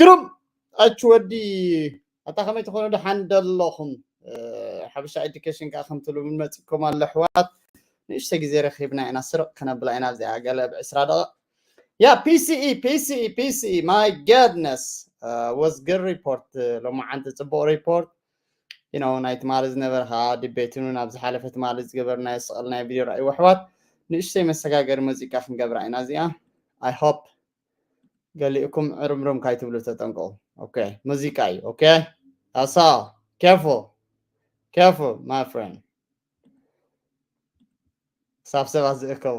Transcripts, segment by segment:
ዱም ኣች ወዲ ኣታ ከመይ ትኾኑ ደሓን ደለኹም? ሓበሻ ኤዱኬሽን ከዓ ከምቲ ልሙድ መፂኩም ኣሎ ኣሕዋት። ንእሽተ ግዜ ረኺብና ኢና፣ ስርቕ ከነብላ ኢና ኣብዚኣ ገለ ብ ዕስራ ደቂቕ። Yeah, P C E, P C E, P C E, my goodness. Was good report. ሎማዓንቲ ፅቡቕ ሪፖርት። You know, ናይ ትማሊ ዝነበረ ከዓ ዲቤትን እውን ኣብ ዝሓለፈ ትማሊ ዝገበርናዮ ስቕል ናይ ቪድዮ ረኣይዎ ኣሕዋት። ንእሽተይ መሰጋገሪ ሙዚቃ ክንገብራ ኢና እዚኣ። I hope ገሊእኩም ዕርምርም ካይትብሉ ተጠንቀቑ። ኦኬ፣ ሙዚቃ እዩ። ኦኬ፣ that's all. Careful, careful, my friend. ሳብ ሰባት ዝእከቡ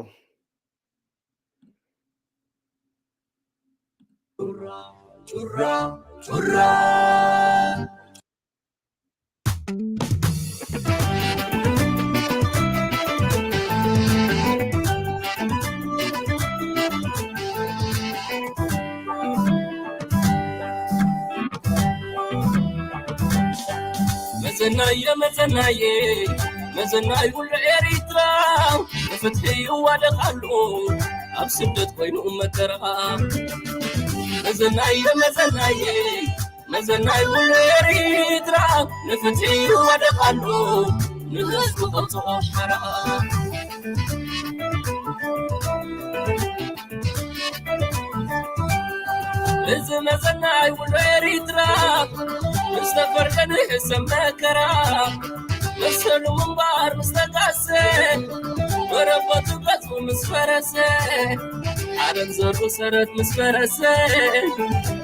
ጩራ ጩራ ጩራ። መዘናየ መዘናየ መዘናይ ኩሉ ኤሪትራ ንፍትሒ ይዋደቕ ኣሎ ኣብ ስደት ኮይኑ መከራ። መዘናየ መዘናየ መዘናይ ኩሉ ኤሪትራ ንፍትሒ ይዋደቕ ኣሎ ንህዝቡ ከውፅኦ ሓራ። እዚ መዘናይ ውሎ ኤሪትራ ምስ ተፈርደ ንሕሰብ መከራ መሰሉ ምንባር ምስ ተጋሰ ወረቦቱ ገጹ ምስ ፈረሰ ዓለም ዘሩ ሰረት ምስ ፈረሰ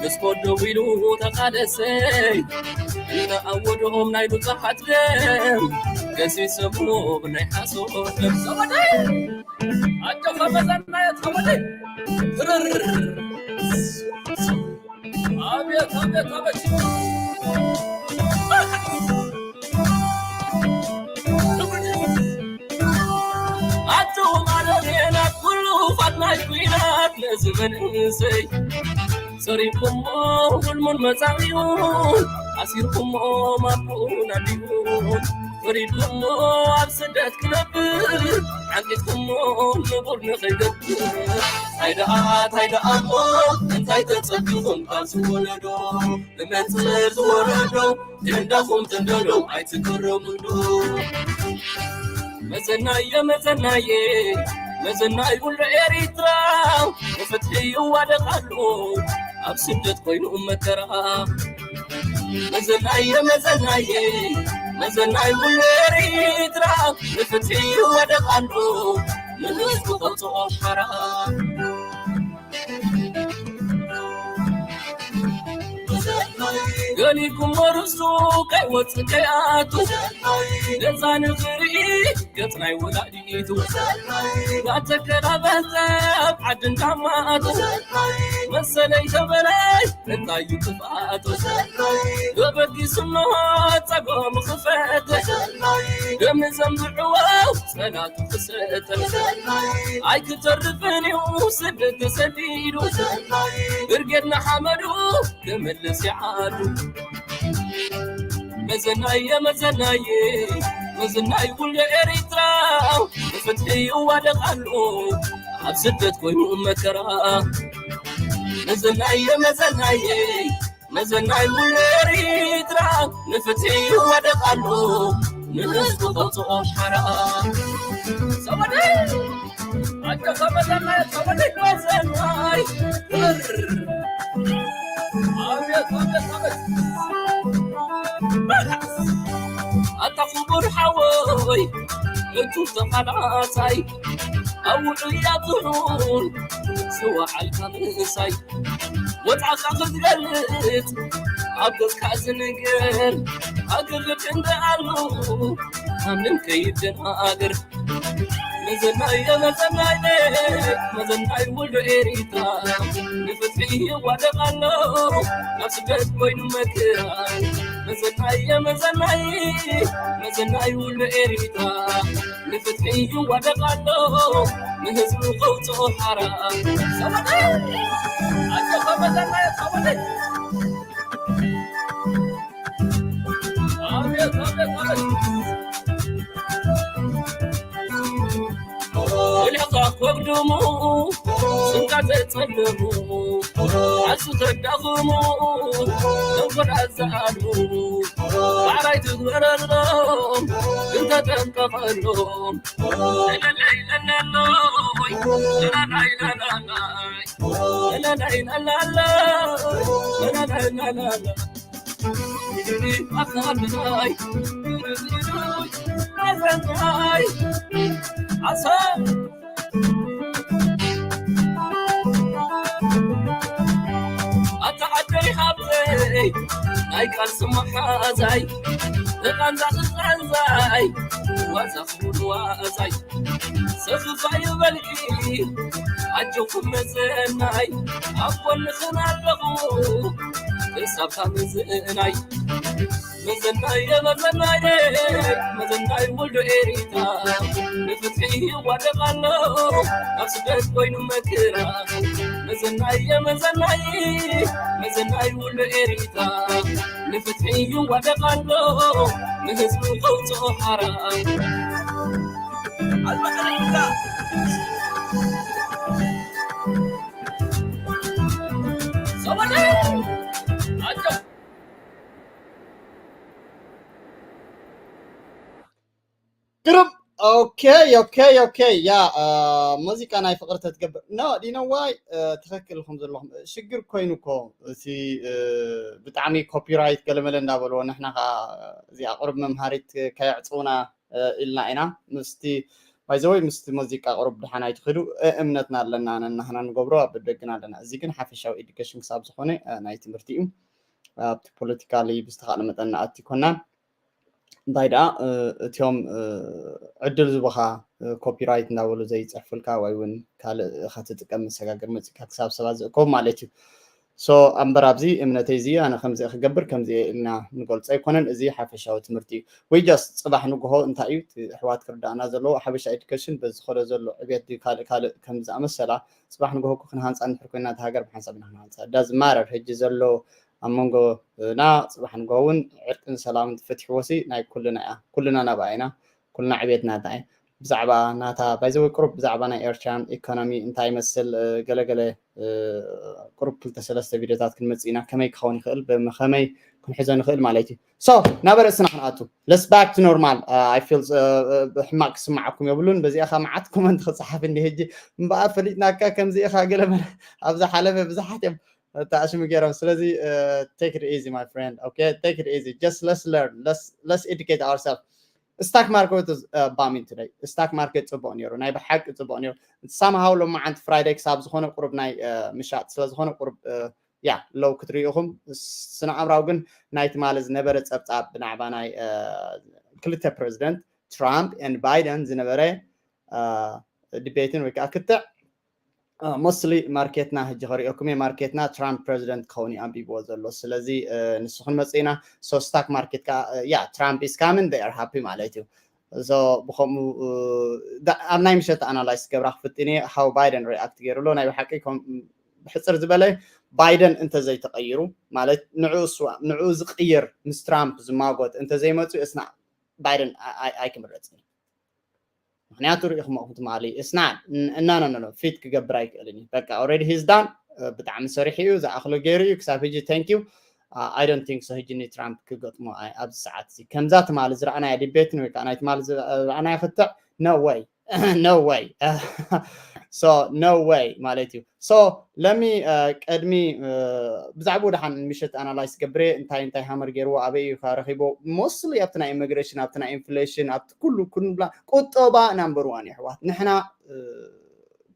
ምስ ኮዶ ኢሉ ተቃለሰ ንኣወድኦም ናይ ብዙሓት ደም ገሲሶሞ ብናይ ሓሶት ደም ሰወዳይ ኣጆኻ መዘናየት ከመደይ ትርር ኣቤት ኣቤት ኣቤት ኣቱ ማለሬና ኩሉ ፋትናይ ኩናት ነዚ መንእሰይ ሰሪኩሞ ህልሙን መጻኢኡን ኣሲርኩሞ ማቡን ኣዲኡን ፈሪድኩሞ ኣብ ስደት ክነብር ዓቂድኩሞ ንቡር ንኸይገብር ታይ ደኣ ታይ ደኣ እሞ እንታይ ተጸቢኹም ካብ ዝወለዶ ብመንጽር ዝወረዶ ክንዳኹም ተንደሎ ኣይትገረሙሉ መዘናየ መዘናየ መዘናይ ኩሉ ኤሪትራ ንፍትሒ ይዋደቕ ኣሎ ኣብ ስደት ኮይኑ መከራ መዘናየ መዘናየ መዘናይ ኩሉ ኤሪትራ ንፍትሒ ይዋደቕ ኣሎ ንህዝቡ ከውፅኦ ሓራ ገሊኩሞ ርስቱ ከይወፅእ ከይኣቱ ነፃ ንኽርኢ ገፅ ናይ ወላዲቱ እናተከላበተ ኣብ ዓዲ እንዳማቱ መሰለይ ተበለይ እንታይ እዩ ጥፍኣቱ ገበጊስኖ ፀጎም ክፈት ደም ዘንብዕዎ ጸላቱ ክሰተ ኣይክተርፍን እዩ ስደት ተሰዲዱ ብርጌድ ንሓመዱ ክምልስ ይዓዱ መዘናየ መዘናየ መዘናይ ኩሉ ኤሪትራ ንፍትሒ ይዋደቕ ኣሎ ኣብ ስደት ኮይኑ መከራ መዘናየ መዘናየ መዘናይ ኩሉ ኤሪትራ ንፍትሒ ይዋደቕ ኣሎ ንህዝቡ ከውፅኦ ሓራ ሰወደይ ኣጆኻ መዘናይ ሰወደይ መዘናይ ኣቤት ኣቤት ኣቤት ኣታ ክቡር ሓወይ እቱ ተቓላሳይ ኣብ ውዑያትሩን ዝወዓልካ ምሳይ ወጻኻ ክትገልጽ ኣብ ገጽካ ዝንገር ኣግርት እንደ ኣሉ ማንም ከይደናገር መዘናይ መዘናይ መዘናይ ወልዶ ኤሪትራ ንፍትሒ ይዋደቕ ኣሎ ናብ ስደት ኮይኑ መከራ መዘናይ መዘናይ መዘናይ ወልዶ ኤሪትራ ንፍትሒ ይዋደቕ ኣሎ ንህዝቡ ከውፅኦ ሓራ ሰበደ ኣጆኻ መዘናይ ሰበደ ولقاك وقدمو እንካ ዘጸለሙ ኣሱ ተዳኽሙ እንኮዳ ዝኣሉ ባዕላይ ትግበረሎም እንተጠንቀቐሎም ለለይ ለለሎይ ለላላይ ለላላይ ለላላይ ለላላይ ለላላይ ለላላይ ኣኻልናይ ኣዘናይ ኣሳ ኣታ ዓደይ ሃብተይ ናይ ቃልሲ መሓዛይ ተቃንዛ ተቃንዛይ ዋዛ ክብሉ ዋዛይ ሰኽፋ ይበልኪ ኣጆኹም መዘናይ ኣብ ጎንኽን ኣለኹ ክሳብታ መዘናይ መዘናየ መዘናየ መዘናይ ወልዶ ኤሪታ ንፍትሒ ይዋደቕ ኣሎ ኣብ ስደት ኮይኑ መከራ መዘናየ መዘናይ መዘናይ ወልዶ ኤሪታ ንፍትሒ ይዋደቕ ኣሎ ንህዝቡ ከውፅኦ ሓራ ኣልባሕሪካ ሰወደ ኣጆ ግርም። ኦኬ ኦኬ ኦኬ። ያ ሙዚቃ ናይ ፍቅሪ ተትገብር no ዲኖዋይ ትክክል ኢኹም ዘለኹም። ሽግር ኮይኑ እኮ እቲ ብጣዕሚ ኮፒራይት ገለመለ እንዳበልዎ ንሕና ከዓ እዚኣ ቁሩብ መምሃሪት ከየዕፅውና ኢልና ኢና። ምስቲ ባይዘወይ ምስቲ ሙዚቃ ቁሩብ ድሓን ኣይትኽዱ እምነትና ኣለና ነናህና ንገብሮ ኣብ ደግና ኣለና። እዚ ግን ሓፈሻዊ ኤዱኬሽን ክሳብ ዝኾነ ናይ ትምህርቲ እዩ። ኣብቲ ፖለቲካሊ ብዝተኻእለ መጠን ንኣቲ ኮናን እንታይ ደኣ እቲኦም ዕድል ዝቦኻ ኮፒራይት እንዳበሉ ዘይፅሕፉልካ ወይ እውን ካልእ ኢኻ ትጥቀም መሰጋገር መፂካ ክሳብ ሰባት ዝእከቡ ማለት እዩ። ሶ ኣምበር ኣብዚ እምነተይ እዚ ኣነ ከምዚ ክገብር ከምዚ ኢልና ንገልፆ ኣይኮነን። እዚ ሓፈሻዊ ትምህርቲ እዩ። ወይ ጃስ ፅባሕ ንግሆ እንታይ እዩ ኣሕዋት ክርዳእና ዘለዎ ሓበሻ ኤዱኬሽን በዚ ዝኸዶ ዘሎ ዕብየት ድዩ ካልእ ካልእ ከም ዝኣመሰላ ፅባሕ ንግሆ እኮ ክንሃንፃ እንድሕር ኮይና እቲ ሃገር ብሓንሳብ ኢና ክንሃንፃ ዳዝ ማረር ሕጂ ዘሎ ኣብ መንጎ ና ፅባሕ ንግሆ እውን ዕርቅን ሰላምን ትፈትሕዎ ሲ ናይ ኩልና እያ። ኩልና ናብኣ ኢና። ኩልና ዕቤት ናታ እያ። ብዛዕባ ናታ ባይዘወ ቅሩብ ብዛዕባ ናይ ኤርትራን ኢኮኖሚ እንታይ ይመስል ገለገለ ቅሩብ ክልተ ሰለስተ ቪድዮታት ክንመፅእ ኢና። ከመይ ክኸውን ይኽእል ብከመይ ክንሕዞ ንኽእል ማለት እዩ። ሶ ናብ ርእስና ክንኣቱ let's back to normal I feel ሕማቅ ክስማዓኩም የብሉን። በዚኣ ከ መዓት ኮመንት ክፅሓፍ እንዲ ሕጂ እምበኣር ፈሊጥናካ ከምዚ ኢኻ ገለ መለ ኣብ ዝሓለፈ ብዙሓት እዮም ተኣሽሙ ገይሮም። ስለዚ take it easy my friend okay take it easy just let's learn let's let's educate ourselves stock market is bombing today stock market ፅቡቅ ነይሩ ናይ ብሓቂ ፅቡቅ ነይሩ። Somehow ሎማዓንቲ ፍራይደይ ክሳብ ዝኾነ ቁሩብ ናይ ምሻጥ ስለዝኾነ ቁሩብ ያ ለው ክትሪኢኹም ስነ ኣእምራዊ ግን ናይ ትማሊ ዝነበረ ፀብፃብ ብናዕባ ናይ ክልተ ፕረዚደንት ትራምፕ and ባይደን ዝነበረ ዲቤትን ወይ ከዓ ክትዕ mostly ማርኬትና ሕጂ ከሪኦኩም እየ ማርኬትና ትራምፕ ፕረዚደንት ክኸውን እዩ ኣንቢብዎ ዘሎ። ስለዚ ንሱ ክንመፅእ ኢና። So stock market ከዓ ያ ትራምፕ is coming they are happy ማለት እዩ። So ብከምኡ ኣብ ናይ ምሸት ኣናላይስ ክገብራ ክፍትን እየ how ባይደን ሪኣክት ገይሩ ኣሎ ናይ ብሓቂ ብሕፅር ዝበለ ባይደን እንተዘይተቐይሩ ማለት ንዕኡ ዝቕይር ምስ ትራምፕ ዝማጎት እንተዘይመፁ እስና ባይደን ኣይክምረፅን እዩ። ምክንያቱ ርኢኹም ኢኹም ትማሊ እስና እናነነሎ ፊት ክገብር ኣይክእልን እዩ። በቃ already he's done ብጣዕሚ ሰሪሑ እዩ ዝኣኽሎ ገይሩ እዩ ክሳብ ሕጂ thank you I don't think so ሕጂ ንትራምፕ ክገጥሞ ኣብዚ ሰዓት እዚ ከምዛ ትማሊ ዝረኣናያ ዲቤትን ወይ ከዓ ናይ ትማሊ ዝረኣናያ ክትዕ no way no way so no way ማለት እዩ። So ለሚ ቀድሚ ብዛዕባኡ ደሓን ምሽት ኣናላይስ ገብረ እንታይ እንታይ ሃመር ገይርዎ ኣበይ እዩ ረኪቦ mostly ኣብቲ ናይ ኢሚግሬሽን ኣብቲ ናይ ኢንፍሌሽን ኣብቲ ኩሉ ኩንብላ ቁጠባ ናምበር ዋን የሕዋት ንሕና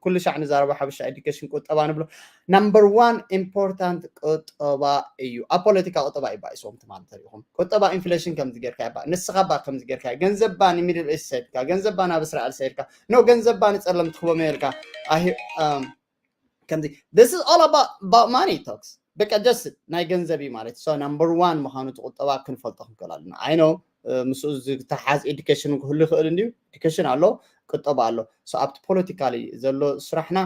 ኩሉ ሻዕ ንዛረባ ሓበሻ ኤዱኬሽን ቁጠባ ንብሎ number one important ቁጠባ እዩ። ኣብ ፖለቲካ ቁጠባ ይባኢስዎም ትማሊ ተሪኢኹም ቁጠባ ኢንፍሌሽን ከምዚ ጌርካ ይባ ንስኻ ባ ከምዚ ጌርካ ገንዘብ ባ ንሚድል ኢስት ሰድካ ገንዘብ ባ ናብ እስራኤል ሰድካ no ገንዘብ ባ ንፀለምቲ ክቦም የልካ ከምዚ this is all about money talks በቃ just ናይ ገንዘብ እዩ ማለት so number one ምዃኑ እቲ ቁጠባ ክንፈልጦ ክንክእል ኣለና። I know ምስኡ ዝተሓዝ ኤዱኬሽን ክህሉ ይኽእል እንድዩ። ኤዱኬሽን ኣሎ ቁጠባ ኣሎ። So ኣብቲ ፖለቲካሊ ዘሎ ስራሕና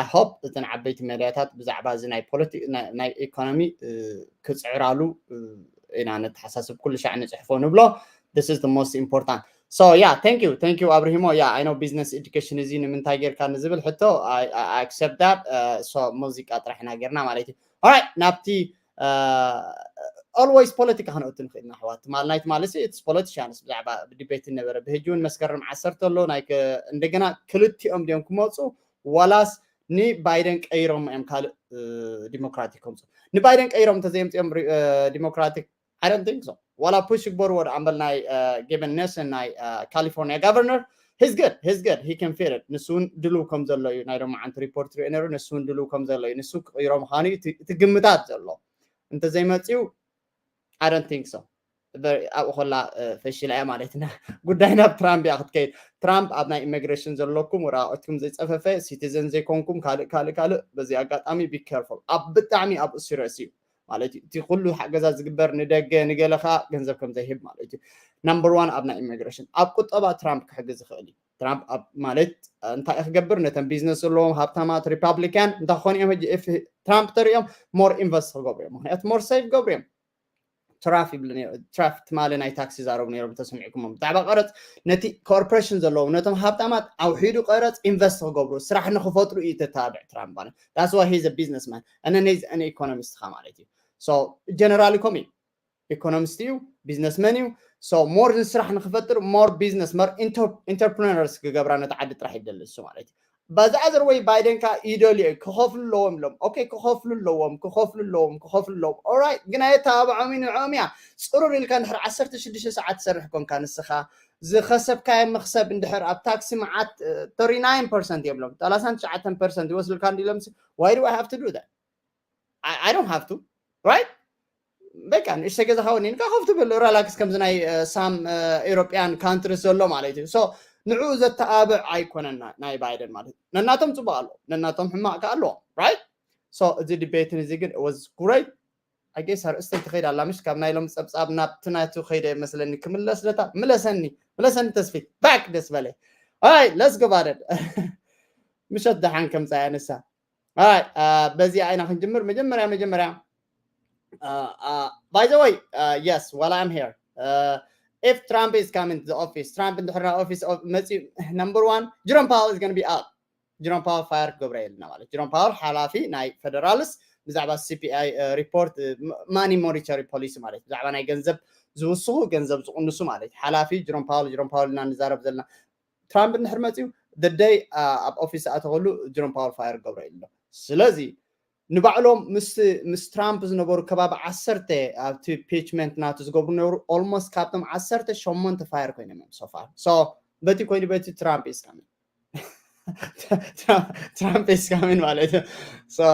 I hope እተን ዓበይቲ ሜድያታት ብዛዕባ እዚ ናይ ፖለቲ ናይ ኢኮኖሚ ክፅዕራሉ ኢና ነተሓሳስብ ኩሉ ሻዕ ንፅሕፎ ንብሎ this is the most important So yeah, thank you, thank you ኣብርሂሞ። Yeah, I know business education እዚ ንምንታይ ጌርካ ንዝብል ሕቶ I, I accept that. So ሙዚቃ ጥራሕ ኢና ጌርና ማለት እዩ። Alright፣ ናብቲ always ፖለቲካ ክንእቱ ንኽእል ኢና ኣሕዋት። ትማል ናይ ትማል ሲ it's politicians ብዛዕባ debate ነበረ። ብህጂ እውን መስከረም ዓሰርተ ኣሎ ናይ እንደገና ክልቲኦም ድዮም ክመፁ ዋላስ ንባይደን ቀይሮም እዮም ካልእ ዲሞክራቲክ ከምፁ? ንባይደን ቀይሮም እንተዘየምፅኦም ዲሞክራቲክ I don't think so። ዋላ ፑሽ ይግበርዎ ደኣ እምበል ናይ ጌቨን ኒውሰም ናይ ካሊፎርኒያ ጋቨርነር he's good, he's good, he can fit it። ንሱ እውን ድልው ከም ዘሎ እዩ ናይ ሎማዓንቲ ሪፖርት ሪኦ ነይሩ። ንሱ እውን ድልው ከም ዘሎ እዩ። ንሱ ክቕይሮ ምዃኑ እዩ እቲ ግምታት ዘሎ። እንተዘይመፅዩ I don't think so። ኣብኡ ከላ ፈሺላ እያ ማለት ኢና። ጉዳይ ናብ ትራምፕ እያ ክትከይድ። ትራምፕ ኣብ ናይ ኢሚግሬሽን ዘለኩም ወረቃቅትኩም ዘይፀፈፈ ሲቲዘን ዘይኮንኩም ካልእ ካልእ ካልእ በዚ ኣጋጣሚ be careful። ኣብ ብጣዕሚ ኣብኡ ሲሪየስ እዩ ማለት እዩ። እቲ ኩሉ ሓገዛ ዝግበር ንደገ ንገለኻ ገንዘብ ከም ዘይህብ ማለት እዩ። ናምበር ዋን ኣብ ናይ ኢሚግሬሽን። ኣብ ቁጠባ ትራምፕ ክሕግዝ ይኽእል እዩ። ትራምፕ ማለት እንታይ ክገብር ነተን ቢዝነስ ዘለዎም ሃብታማት ሪፓብሊካን እንታይ ክኾኑ እዮም? ሕጂ ትራምፕ ተሪኦም ሞር ኢንቨስት ክገብሩ እዮም። ምክንያቱ ሞር ሴቭ ገብሩ እዮም። ትራፍ ይብሉ ትራፍ ትማሊ ናይ ታክሲ ዛረቡ ነሮም ተሰሚዕኩሞም ብዛዕባ ቀረፅ ነቲ ኮርፖሬሽን ዘለዎም ነቶም ሃብታማት ኣውሒዱ ቀረፅ ኢንቨስት ክገብሩ ስራሕ ንክፈጥሩ እዩ ተታብዕ ትራምፕ ማለት that's why he's a businessman and then he's an economist ኻ ማለት እዩ። ጀነራል ኮም እዩ ኢኮኖሚስት እዩ፣ ቢዝነስመን እዩ። ሞር ንስራሕ ንክፈጥር ሞር ቢዝነስ ሞር ኢንተርፕረነርስ ክገብራ ነቲ ዓዲ ጥራሕ ይደሊ እሱ ማለት እዩ። በዚ ኣዘር ወይ ባይደን ካ ይደልዮ ክኸፍሉ ኣለዎም ኢሎም። ኦኬ ክኸፍሉ ኣለዎም ክኸፍሉ ኣለዎም ክኸፍሉ ኣለዎም። ኦራይት ግን ኣየተባብዖም እዩ ንዕኦም እያ። ፅሩር ኢልካ እንድሕር ዓሰርተ ሽዱሽተ ሰዓት ትሰርሕ ኮንካ ንስኻ ዝኸሰብካዮ መኽሰብ እንድሕር ኣብ ታክሲ መዓት thirty nine percent እዮም ኢሎም። ሰላሳን ትሽዓተን ፐርሰንት ይወስድልካ እንዲ ኢሎም why do I have to do that? I, I don't have to, right? በቃ ንእሽተ ገዛ ካወኒ ንካ ከፍቱ ብል ራላክስ ከምዚ ናይ ሳም ኤሮፒያን ካንትሪስ ዘሎ ማለት እዩ። ንዑ ዘተኣብዕ ኣይኮነን ናይ ባይደን ማለት እዩ። ነናቶም ፅቡቅ ኣሎ ነናቶም ሕማቅ ከ ኣለዎ right? እዚ ዲቤትን እዚ ግን was great። I guess ኣርእስተይ ትኸይድ ኣላ ምሽ ካብ ናይ ሎም ፀብፃብ ናብቲ ናቱ ከይደ መስለኒ ክምለስ ለታ ምለሰኒ ምለሰኒ ተስፊት back ደስ በለ። Alright, let's go about it። ምሸት ደሓን ከምፃ ያነሳ በዚኣ ኢና ክንጅምር። መጀመርያ መጀመርያ by the way, yes, while I'm here, if Trump is coming to the office, ትራምፕ እንድሕር ናብ ኦፊስ መፅዩ number one Jerome Powell is going to be out. Jerome Powell fire ክገብሮ የለና ማለት Jerome Powell ሓላፊ ናይ ፌደራልስ ብዛዕባ CPI report, money monetary policy ማለት ብዛዕባ ናይ ገንዘብ ዝውስኹ ገንዘብ ዝቕንሱ ማለት ሓላፊ Jerome Powell Jerome Powell እና ንዛረብ ዘለና ትራምፕ እንድሕር መፅዩ the day ኣብ ኦፊስ ኣተኸሉ Jerome Powell fire ክገብሮ የለ። ስለዚ ንባዕሎም ምስ ምስ ትራምፕ ዝነበሩ ከባቢ ዓሰርተ ኣብቲ ኢምፒችመንት ናቱ ዝገብሩ ነበሩ። Almost ካብቶም ዓሰርተ ሸሞንተ fire ኮይኖም እዮም so far። በቲ ኮይኑ በቲ ትራምፕ is coming ትራምፕ is coming ማለት እዩ።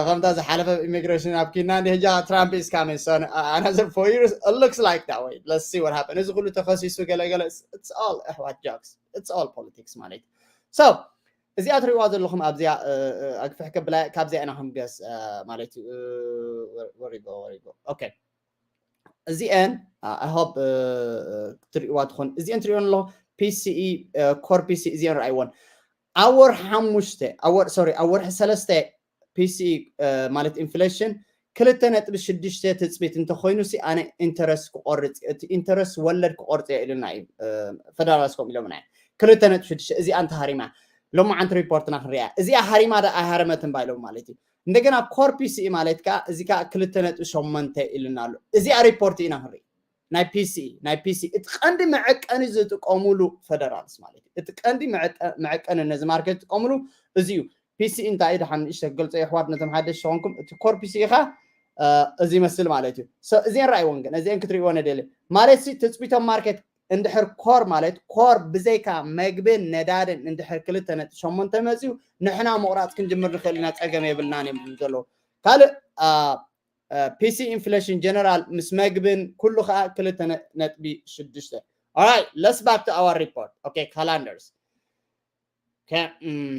ከምታ ዝሓለፈ ኢሚግሬሽን ኣብ ኪና እንዲ ሕጃ ትራምፕ is coming so another four years, it looks like that way. Let's see what happen. እዚ ኩሉ ተኸሲሱ ገለገለ it's all ኣሕዋት jokes, it's all politics ማለት እዩ። እዚኣ ትሪእዋ ዘለኹም ኣብዚኣ ኣግፍሕ ከብላ ካብዚኣ ኢና ክንገስ ማለት እዩ። ወሪጎ ወሪጎ okay እዚአን I hope ትሪእዋ ትኾን። እዚአን ትሪእወን ኣለኹ PCE, core PCE እዚአን ረኣይወን። ኣብ ወርሒ ሓሙሽተ ኣብ ወር sorry ኣብ ወርሒ ሰለስተ PCE ማለት ኢንፍሌሽን ክልተ ነጥቢ ሽዱሽተ ትፅቢት እንተኮይኑ ሲ ኣነ ኢንተረስት ክቆርፅ እቲ ኢንተረስት ወለድ ክቆርፅ እየ ኢሉና እዩ። ፌደራልስ ከምኡ ኢሎምና እዮም። ክልተ ነጥቢ ሽዱሽተ እዚኣ እንተሃሪማ ሎማዓንቲ ሪፖርትና ክንሪኣ እዚኣ ሃሪማ ዶ ኣይሃረመትን ባ ኢሎም ማለት እዩ። እንደገና core PCE ማለት ከዓ እዚ ከዓ ክልተ ነጥቢ ሸሞንተ ኢሉና ኣሎ። እዚኣ ሪፖርት ኢና ክንርኢ ናይ PCE ናይ PCE እቲ ቀንዲ መዐቀኒ ዝጥቀሙሉ ፌደራልስ ማለት እዩ። እቲ ቀንዲ መዐቀኒ ነዚ ማርኬት ዝጥቀሙሉ እዚ እዩ። PCE እንታይ እዩ ደሓን ንእሽተ ክገልፆ የሕዋት ነቶም ሓደሽ ዝኾንኩም እቲ core PCE ኻ እዚ ይመስል ማለት እዩ። እዚአን ረኣይወን ግን እዚአን ክትሪእወን የደሊ ማለት ሲ ትፅቢቶም ማርኬት እንድሕር ኮር ማለት ኮር ብዘይካ መግብን ነዳድን እንድሕር ክልተ ነጥቢ ሸሞንተ መፅዩ ንሕና ምቑራፅ ክንጅምር ንኽእል ኢና ፀገም የብልናን እዮም ዘለዉ። ካልእ PC ኢንፍሌሽን ጀነራል ምስ መግብን ኩሉ ከዓ ክልተ ነጥቢ ሽዱሽተ። Alright, let's back to our report. Okay, calendars. Okay. Mm.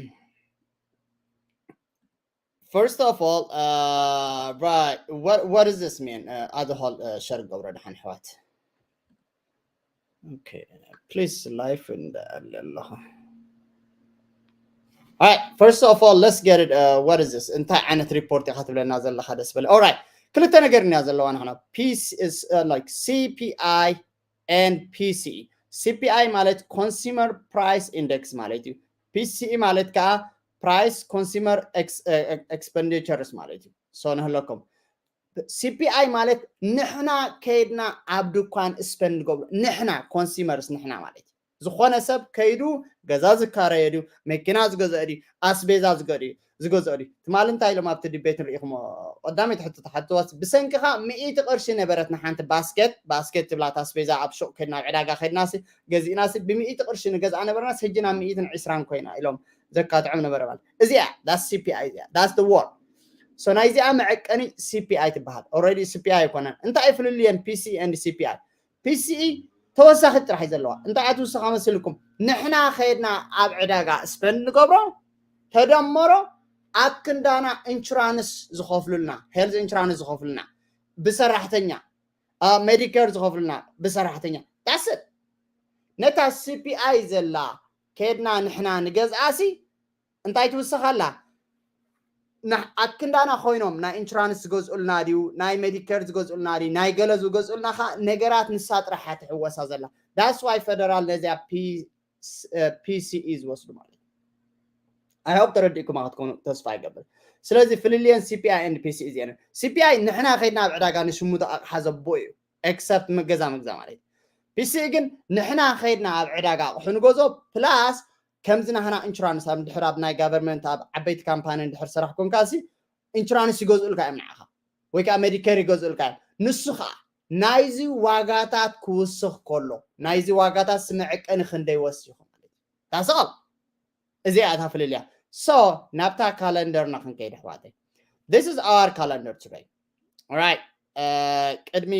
First of all, uh, right, what what does this mean? Uh, ኣድሆል ሸር ገብረ ደሓን ኣሕዋት። Okay, please live in the ኣለኹ። Alright, first of all, let's get it. Uh, what is this? እንታይ ዓይነት ሪፖርት ኢኻ ትብለና ዘለኻ ደስ በለ። Alright, ክልተ ነገር እንያ ዘለዋ ንሕና። PC is uh, like CPI and PCE. C P I ማለት consumer price index ማለት እዩ። P C E ማለት ከዓ price consumer expenditures ማለት እዩ። So ንህለኩም C P I ማለት ንሕና ከይድና ኣብ ድኳን spend ንገብሮ፣ ንሕና consumers፣ ንሕና ማለት እዩ። ዝኾነ ሰብ ከይዱ ገዛ ዝካረየ ድዩ፣ መኪና ዝገዝአ ድዩ፣ ኣስቤዛ ዝገድዩ ዝገዝኦ ድዩ? ትማሊ እንታይ ኢሎም ኣብቲ ዲቤት ንሪኢኹሞ? ቀዳመይቲ ሕቶ ተሓትዋ፣ ብሰንክኻ ሚእቲ ቅርሺ ነበረት ንሓንቲ ባስኬት፣ ባስኬት ትብላ እታ ኣስቤዛ ኣብ ሹቕ ከድና፣ ኣብ ዕዳጋ ከድናሲ ገዚእናሲ ብሚእቲ ቅርሺ ንገዝኣ ነበርናስ ሕጂ ናብ ሚእትን ዕስራን ኮይና ኢሎም ዘካትዖም ነበረ ማለት እዚኣ። That's C P I እዚኣ። That's the war። So ናይዚኣ መዐቀኒ C P I ትበሃል። Already C P I ኣይኮነን። እንታይ ፍልልየን P C E and C P I? P C E ተወሳኺ ጥራሕ እዩ ዘለዋ። እንታይ ኣትውስኻ መሲልኩም? ንሕና ከይድና ኣብ ዕዳጋ spend ንገብሮ፣ ተደመሮ ኣብ ክንዳና ኢንሹራንስ ዝኸፍሉልና፣ health insurance ዝኸፍሉልና ብሰራሕተኛ፣ Medicare ዝኸፍሉልና ብሰራሕተኛ። That's it። ነታ C P I ዘላ ከይድና ንሕና ንገዝኣሲ እንታይ ትውስኻላ? ኣክንዳና ኮይኖም ናይ ኢንሹራንስ ዝገዝኡልና ድዩ፣ ናይ Medicare ዝገዝኡልና ድዩ፣ ናይ ገለ ዝገዝኡልና ከ ነገራት ንሳ ጥራሓ ትሕወሳ ዘላ። That's why ፌደራል ነዚኣ P C E ዝወስዱ ማለት። I hope ተረዲእኩማ ክትኮኑ ተስፋ ይገብር። ስለዚ ፍልልየን C P I and P C E እዚአን። C P I ንሕና ከይድና ኣብ ዕዳጋ ንሽሙቶ ኣቕሓ ዘቦ እዩ፣ except መገዛ መግዛ ማለት እዩ። P C E ግን ንሕና ከይድና ኣብ ዕዳጋ ኣቕሑ ንገዞ፣ plus ከምዚ ናህና ኢንሹራንስ ኣብ ድሕር ኣብ ናይ ጋቨርንመንት ኣብ ዓበይቲ ካምፓኒ እንድሕር ሰራሕ ኮንካሲ ኢንሹራንስ ይገዝኡልካ እዮም ንዓኻ፣ ወይ ከዓ Medicare ይገዝኡልካ እዮም። ንሱ ከዓ ናይዚ ዋጋታት ክውስኽ ከሎ ናይዚ ዋጋታት ስመዐቀኒ ክንደይ ወሲኹ ማለት እዩ። ታስቐል እዚኣ እታ ፍልልያ። So ናብታ ካለንደርና ክንከይድ ኣሕዋተይ። This is our calendar today. Alright. ቅድሚ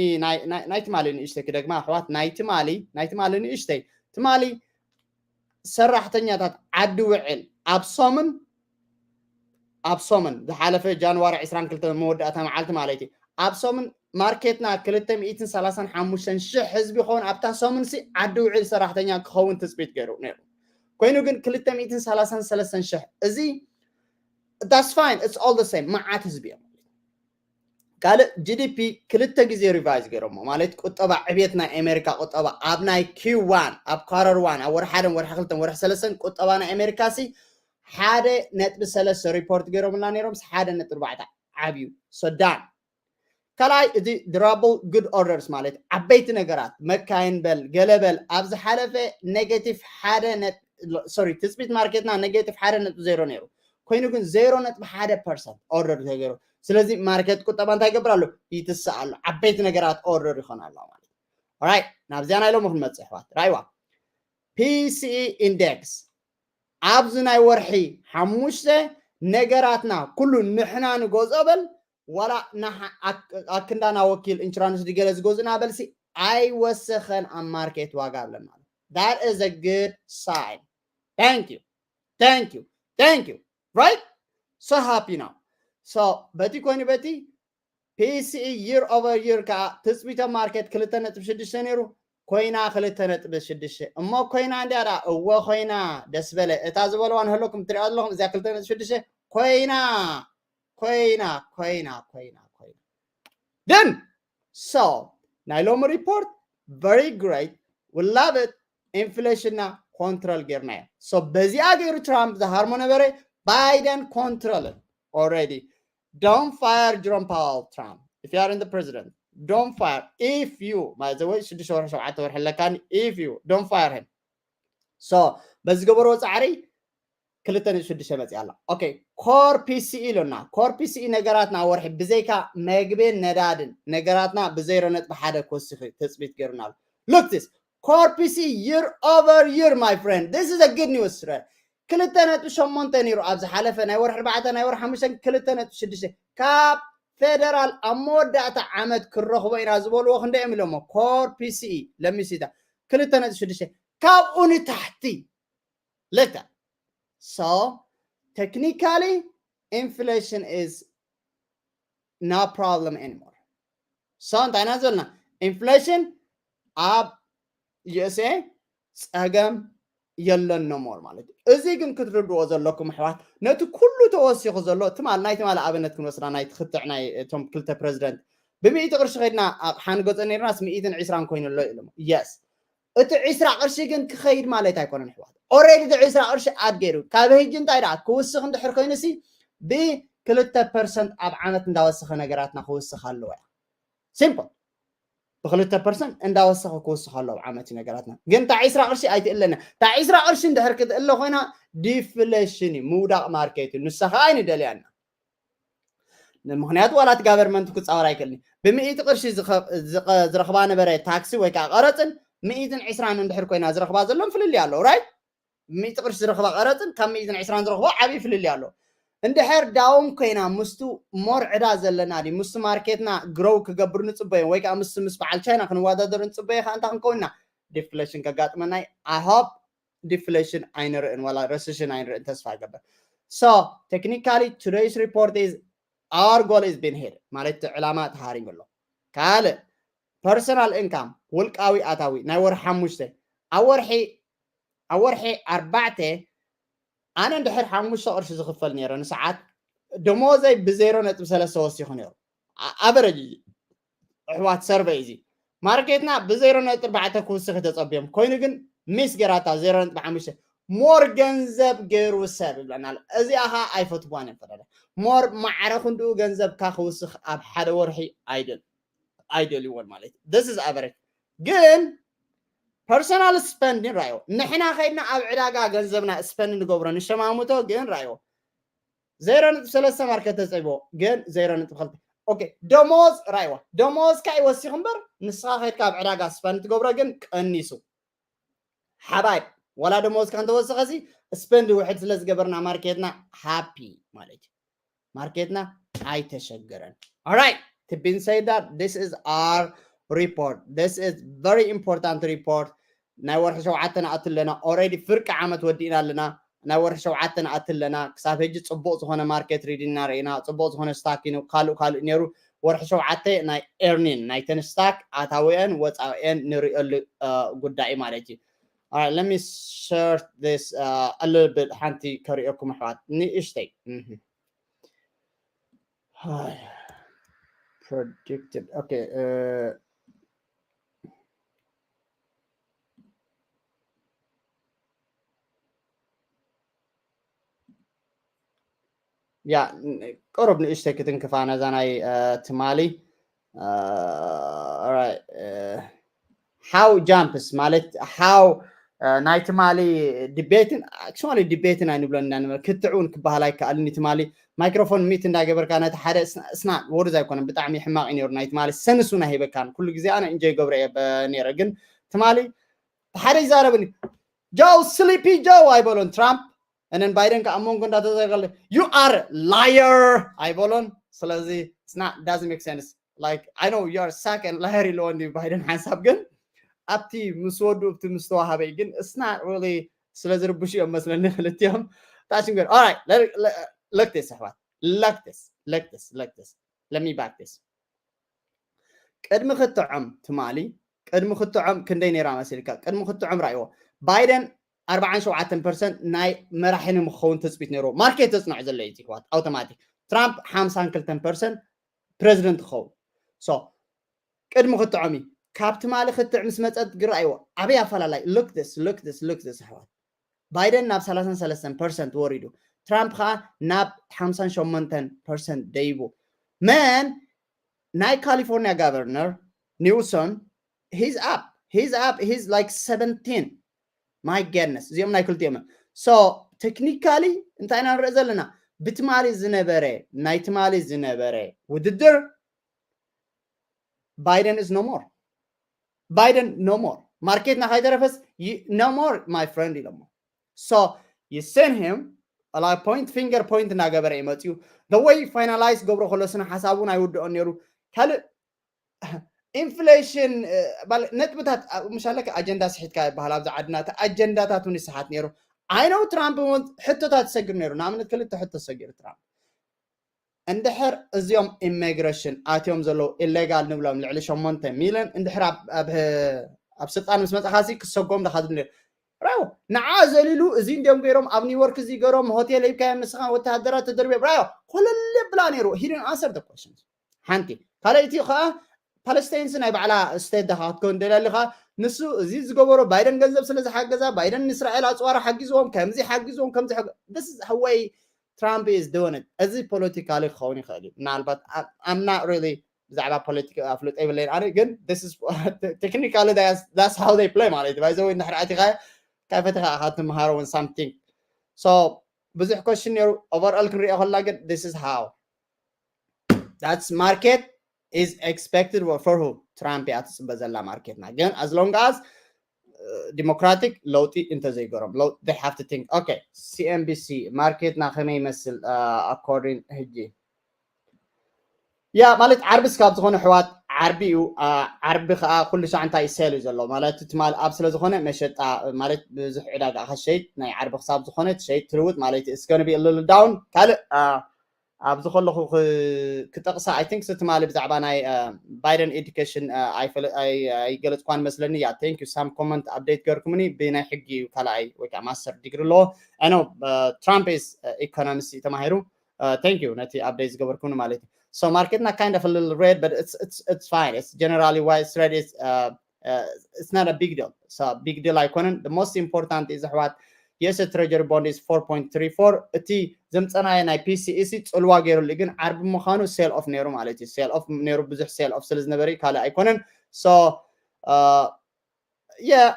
ናይ ትማሊ ንእሽተይ ክደግማ ኣሕዋት፣ ናይ ትማሊ ናይ ትማሊ ንእሽተይ ትማሊ ሰራሕተኛታት ዓዲ ውዕል ኣብ ሰሙን ኣብ ሰሙን ዝሓለፈ ጃንዋሪ ዕስራን ክልተ መወዳእታ መዓልቲ ማለት እዩ። ኣብ ሰሙን ማርኬትና ክልተ ሚእትን ሰላሳን ሓሙሽተን ሽሕ ህዝቢ ይኸውን ኣብታ ሰሙንሲ ዓዲ ውዕል ሰራሕተኛ ክኸውን ትፅቢት ገይሩ ነይሩ። ኮይኑ ግን ክልተ ሚእትን ሰላሳን ሰለስተን ሽሕ እዚ that's fine, it's all the same፣ መዓት ህዝቢ እዮም። ካልእ G D P ክልተ ግዜ revise ገይሮሞ ማለት ቁጠባ ዕብየት ናይ ኣሜሪካ ቁጠባ ኣብ ናይ Q one ኣብ quarter one ኣብ ወርሒ ሓደን ወርሒ ክልተን ወርሒ ሰለስተን ቁጠባ ናይ ኣሜሪካ ሲ ሓደ ነጥቢ ሰለስተ ሪፖርት ገይሮምልና ነይሮም ሓደ ነጥቢ ኣርባዕተ ዓብዩ። So done። ካልኣይ እቲ durable good orders ማለት ዓበይቲ ነገራት መካይን በል ገለ በል ኣብ ዝሓለፈ negative ሓደ sorry ትፅቢት ማርኬትና negative ሓደ ነጥቢ ዜሮ ነይሩ ኮይኑ ግን ዜሮ ነጥቢ ሓደ percent order ተገይሩ። ስለዚ ማርኬት ቁጠባ እንታይ ይገብር ኣሎ? ይትስእ ኣሎ። ዓበይቲ ነገራት order ይኾን ኣሎ ማለት። Alright፣ ናብዚኣ ናይ ሎሚ ክንመፅእ ኣሕዋት ራይዋ PCE index ኣብዚ ናይ ወርሒ ሓሙሽተ ነገራትና ኩሉ ንሕና ንገዝኦ በል ዋላ ኣክንዳና ወኪል ኢንሹራንስ ድገለ ዝገዝእና በልሲ ኣይወሰኸን ኣብ ማርኬት ዋጋ ኣለና። That is a good sign. Thank you. Thank you. Thank you. Right? So happy now. So በቲ ኮይኑ በቲ PCE year over year ከዓ ትፅቢተ ማርኬት ክልተ ነጥቢ ሽዱሽተ ነይሩ ኮይና ክልተ ነጥቢ ሽዱሽተ እሞ ኮይና እንዲያ ዳ እወ ኮይና ደስ በለ እታ ዝበለዋ ንህለኩም ትሪኣ ዘለኹም እዚኣ ክልተ ነጥቢ ሽዱሽተ ኮይና ኮይና ኮይና ኮይና ኮይና then so ናይ ሎሚ report very great, we love it. ኢንፍሌሽንና ኮንትሮል ጌርናዮ። So በዚኣ ገይሩ ትራምፕ ዝሃርሞ ነበረ ባይደን ኮንትሮል already. Don't fire Jerome Powell, Trump. If you are in the president, don't fire. If you ማለት ወይ ሽዱሽተ ወርሒ ሸውዓተ ወርሒ ኣለካኒ if you don't fire him. So በዚ ገበርዎ ፃዕሪ ክልተ ነጥቢ ሽዱሽተ መፅእ ኣላ። Okay, core PCE ኢሉና። Core PCE ነገራትና ወርሒ ብዘይካ መግብን ነዳድን ነገራትና ብዜሮ ነጥቢ ሓደ ክወስኽ እዩ ትፅቢት ገይሩና ኣሎ። Look this, core PCE year over year, my friend, this is a good news. ክልተ ነጥቢ ሸሞንተ ነይሩ ኣብ ዝሓለፈ ናይ ወርሒ ኣርባዕተ ናይ ወርሒ ሓሙሽተ ክልተ ነጥቢ ሽዱሽተ ካብ ፌደራል ኣብ መወዳእታ ዓመት ክረኽቦ ኢና ዝበልዎ ክንደይ እዮም ኢሎሞ? Core PCE ለሚሲታ ክልተ ነጥቢ ሽዱሽተ ካብኡ ንታሕቲ ለካ። So technically inflation is no problem anymore. So እንታይ ኢና ዘለና? ኢንፍሌሽን ኣብ USA ፀገም የለን no more ማለት እዩ። እዚ ግን ክትርድዎ ዘለኩም ኣሕዋት ነቲ ኩሉ ተወሲኹ ዘሎ ትማል ናይ ትማል ኣብነት ክንወስዳ ናይ ትኽትዕ ናይ እቶም ክልተ ፕረዚደንት ብሚእቲ ቅርሺ ከድና ኣቕሓ ንገፀ ነርናስ ሚእትን ዕስራን ኮይኑ ኣሎ ኢሎም። Yes, እቲ ዕስራ ቅርሺ ግን ክኸይድ ማለት ኣይኮነን ኣሕዋት። Already እቲ ዕስራ ቅርሺ ኣድ ገይሩ፣ ካብ ሕጂ እንታይ ደኣ ክውስኽ እንድሕር ኮይኑ ሲ ብክልተ ፐርሰንት ኣብ ዓመት እንዳወሰኸ ነገራትና ክውስኽ ኣለዎ እያ። Simple። ብክልተ ፐርሰንት እንዳወሰኸ ክውስኽ ኣለዎ ኣብ ዓመት እዩ ነገራትና። ግን እታ ዕስራ ቅርሺ ኣይትእለና። እታ ዕስራ ቅርሺ እንድሕር ክትእለ ኮይና ዲፍሌሽን እዩ፣ ምውዳቕ ማርኬት እዩ። ንሳ ከዓ ኣይንደልያና። ምክንያቱ ዋላ እቲ ጋቨርመንት ክፃወር ኣይክእልን። ብሚእቲ ቅርሺ ዝኸ- ዝኸ- ዝረኽባ ነበረ ታክሲ ወይ ከዓ ቀረፅን ሚእትን ዕስራን እንድሕር ኮይና ዝረኽባ ዘሎም ፍልልይ ኣለዉ። ራይት? ሚእቲ ቅርሺ ዝረኽባ ቀረፅን ካብ ሚእትን ዕስራን ዝረኽቦ ዓብዪ ፍልልይ ኣለዎ። እንድሕር ዳውን ኮይና ምስቱ ሞር ዕዳ ዘለና ድዩ ምስቱ ማርኬትና ግሮው ክገብር ንፅበዮ ወይ ከዓ ምስቱ ምስ በዓል ቻይና ክንወዳደር ንፅበዮ ከዓ እንታይ ክንከውንና ዲፍሌሽን ከጋጥመና እዩ። I hope ዲፍሌሽን ኣይንርእን ዋላ ረሰሽን ኣይንርእን ተስፋ ይገብር። So technically today's report is our goal is been hit ማለት ዕላማ ተሃሪሙ ኣሎ። ካልእ personal income ውልቃዊ ኣታዊ ናይ ወርሒ ሓሙሽተ ኣብ ወርሒ ኣብ ወርሒ ኣርባዕተ ኣነ እንድሕር ሓሙሽተ ቅርሺ ዝኽፈል ነይረ ንሰዓት ደሞዘይ ብዜሮ ነጥቢ ሰለስተ ወሲኹ ነይሩ። ኣቨረጅ ኣሕዋት ሰርቨይ እዚ ማርኬትና ብዜሮ ነጥቢ ኣርባዕተ ክውስኽ ተጸብዮም ኮይኑ ግን ሚስ ገራታ ዜሮ ነጥቢ ሓሙሽተ ሞር ገንዘብ ገይሩ ሰብ ይብለና ኣሎ። እዚኣ ኸዓ ኣይፈትዋን እዮም ፈዳዳ ሞር ማዕረ ክንድኡ ገንዘብካ ክውስኽ ኣብ ሓደ ወርሒ ኣይደል ኣይደልይዎን ማለት እዩ። This is average ግን personal spending ራዮ ንሕና ከይድና ኣብ ዕዳጋ ገንዘብና ስፐንድ ንገብሮ ንሸማሙቶ ግን ራዮ ዜሮ ነጥቢ ሰለስተ ማርኬት ተጸብዮ ግን ዜሮ ነጥቢ ክልተ ኦኬ ደሞዝ ራይዋ ደሞዝ ካ ይወሲኹ እምበር ንስኻ ከይድካ ኣብ ዕዳጋ ስፐንድ ትገብሮ ግን ቀኒሱ ሓባይ ዋላ ደሞዝ ካ እንተወሰኸ ሲ ስፐንድ ውሕድ ስለ ዝገበርና ማርኬትና ሃፒ ማለት እዩ ማርኬትና ኣይተሸገረን። Alright to been said that this is our report, this is very important report ናይ ወርሒ ሸውዓተ ንኣቱ ኣለና already ፍርቂ ዓመት ወዲእና ኣለና ናይ ወርሒ ሸውዓተ ንኣቱ ኣለና ክሳብ ሕጂ ፅቡቅ ዝኾነ ማርኬት ሪዲንና ርኢና ፅቡቅ ዝኾነ ስታክ ካልእ ካልእ ነይሩ ወርሒ ሸውዓተ ናይ ኤርኒን ናይተን ስታክ ኣታዊአን ወፃኢአን ንሪእሉ ጉዳይ ማለት እዩ All right, let me share this uh, a little bit ሓንቲ ከሪኦኩም ኣሕዋት ንእሽተይ predicted okay uh, ያ ቅሩብ ንእሽተይ ክትንክፋ ነዛ ናይ ትማሊ how jumps ማለት how ናይ ትማሊ ዲቤትን actually ዲቤትን ኣይንብሎ እንዳንበል ክትዕ እውን ክበሃል ኣይከኣልን ትማሊ ማይክሮፎን ሚት እንዳገበርካ ነቲ ሓደ ስና ወርዝ ኣይኮነን ብጣዕሚ ሕማቕ እዩ ነይሩ ናይ ትማሊ ሰንስ እውን ኣይሂበካን ኩሉ ግዜ ኣነ እንጆይ ገብረ እየ ነይረ ግን ትማሊ ሓደ ይዛረብኒ ጆው ስሊፒ ጆው ኣይበሎን ትራምፕ እነን ባይደን ከዓ መንጎ እንዳተዘጋለ you are liar ኣይበሎን ስለዚ it's not doesn't make sense like I know you are suck and liar ኢለዎ እንዲ ባይደን ሓንሳብ ግን ኣብቲ ምስ ወዱ ኣብቲ ምስ ተዋሃበይ ግን it's not really ስለ ዝርብሹ እዮም መስለኒ ክልቲኦም ታሽንገር all right look this ኣሕዋት look this look this look this let me back this ቅድሚ ክትዖም ትማሊ ቅድሚ ክትዖም ክንደይ ነይራ መሲልካ ቅድሚ ክትዖም ራእይዎ ባይደን ኣርባዓን ሸውዓተን ፐርሰንት ናይ መራሒ ንምክኸውን ትፅቢት ነይርዎ ማርኬት ዘፅንዖ ዘሎ እዩ ሕዋት ኣውቶማቲክ ትራምፕ ሓምሳን ክልተን ፐርሰንት ፕሬዚደንት ክኸውን ሶ ቅድሚ ክትዖም እዩ ካብ ትማሊ ክትዕ ምስ መፀት ግን ራእይዎ ዓበይ ኣፈላላይ look this look this look this ኣሕዋት ባይደን ናብ ሰላሳን ሰለስተን ፐርሰንት ወሪዱ ትራምፕ ከዓ ናብ ሓምሳን ሸሞንተን ፐርሰንት ደይቡ መን ናይ ካሊፎርኒያ ጋቨርነር ኒውሶም he's up he's up he's like seventeen my goodness እዚኦም ናይ ክልቲኦም so technically እንታይ ኢና ንርኢ ዘለና ብትማሊ ዝነበረ ናይ ትማሊ ዝነበረ ውድድር ባይደን is no more ባይደን no more ማርኬትና ከይተረፈስ no more my friend ኢሎሞ so you send him like point finger point እናገበረ እዩ መፅኡ the way finalize ገብሮ ከሎ ስነ ሓሳቡ ናይ ውድኦ ነይሩ ካልእ ኢንፍሌሽን ነጥብታት ምሻለከ ኣጀንዳ ስሒትካ ይበሃል ኣብዚ ዓድና እቲ ኣጀንዳታት እውን ይስሓት ነይሩ I know ትራምፕ እውን ሕቶታት ይሰግር ነይሩ ንኣብነት ክልተ ሕቶ ሰጊሩ ትራምፕ እንድሕር እዚኦም ኢሚግሬሽን ኣትዮም ዘለዉ ኢሌጋል ንብሎም ልዕሊ ሸሞንተ ሚልዮን እንድሕር ኣብ ስልጣን ምስ መፅኻ ሲ ክሰጎም ዳካ ዝብል ራው ንዓ ዘሊሉ እዚ እንዲኦም ገይሮም ኣብ ኒውዮርክ እዚ ገይሮም ሆቴል ሂብካዮም ንስኻ ወተሃደራት ተደርብዮም ራዮ ኮለል ብላ ነይሩ ሂድን ኣንሰር ደ ኮሽንስ ሓንቲ ካልኣይቲ ከዓ ፓለስታይንስ ናይ ባዕላ ስቴት ዳካ ክትከውን ደልያ ኣለካ ንሱ እዚ ዝገበሮ ባይደን ገንዘብ ስለ ዝሓገዛ፣ ባይደን ንእስራኤል ኣፅዋር ሓጊዝዎም፣ ከምዚ ሓጊዝዎም፣ ከምዚ ሓገ-፣ this is the way Trump is doing it። እዚ ፖለቲካሊ ክኸውን ይኽእል እዩ። ምናልባት I'm not really ብዛዕባ ፖለቲካ ኣፍልጦ የብለይን ኣነ፣ ግን this is technically that's how they play ማለት እዩ። ባይዘወይ እንድሕር ኣቲኻ ካይፈትኻ ኢኻ ትምሃሮ when something። So ብዙሕ question ነይሩ። Overall ክንሪኦ ከላ ግን this is how that's market is expected for who? ትራምፕ እያ ትፅበ ዘላ ማርኬትና። ግን as long as ዲሞክራቲክ ለውጢ እንተዘይገሮም they have to think okay። C N B C ማርኬትና ከመይ ይመስል according ሕጂ? ያ ማለት ዓርቢ ስካብ ዝኾነ ኣሕዋት ዓርቢ እዩ። ዓርቢ ከዓ ኩሉ ሻዕ እንታይ ሴል እዩ ዘሎ ማለት ትማል ኣብ ስለ ዝኾነ መሸጣ ማለት ብዙሕ ዕዳጋ ከሸይጥ ናይ ዓርቢ ክሳብ ዝኾነ ትሸይጥ ትልውጥ ማለት እዩ። It's gonna be a little down። ካልእ ኣብዚ ከለኹ ክጠቕሳ I think ትማሊ ብዛዕባ ናይ ባይደን ኤዱኬሽን ኣይገለፅኳን መስለኒ። ያ thank you some comment update ገርኩምኒ። ብናይ ሕጊ እዩ ካልኣይ ወይ ከዓ master degree ኣለዎ። I know Trump is economist ተማሂሩ። Thank you ነቲ update ዝገበርኩምኒ ማለት እዩ። So ማርኬትና kind of a little red but it's it's it's fine. It's generally why it's red is it's not a big deal. So big deal ኣይኮነን። The most important is ኣሕዋት yes treasury bond is four point three four። እቲ ዘምፀናዮ ናይ PCEC ፅልዋ ገይሩሉ ግን ዓርቢ ምዃኑ sell off ነይሩ ማለት እዩ። Sell off ነይሩ ብዙሕ sell off ስለ ዝነበረ ካልእ ኣይኮነን። So yeah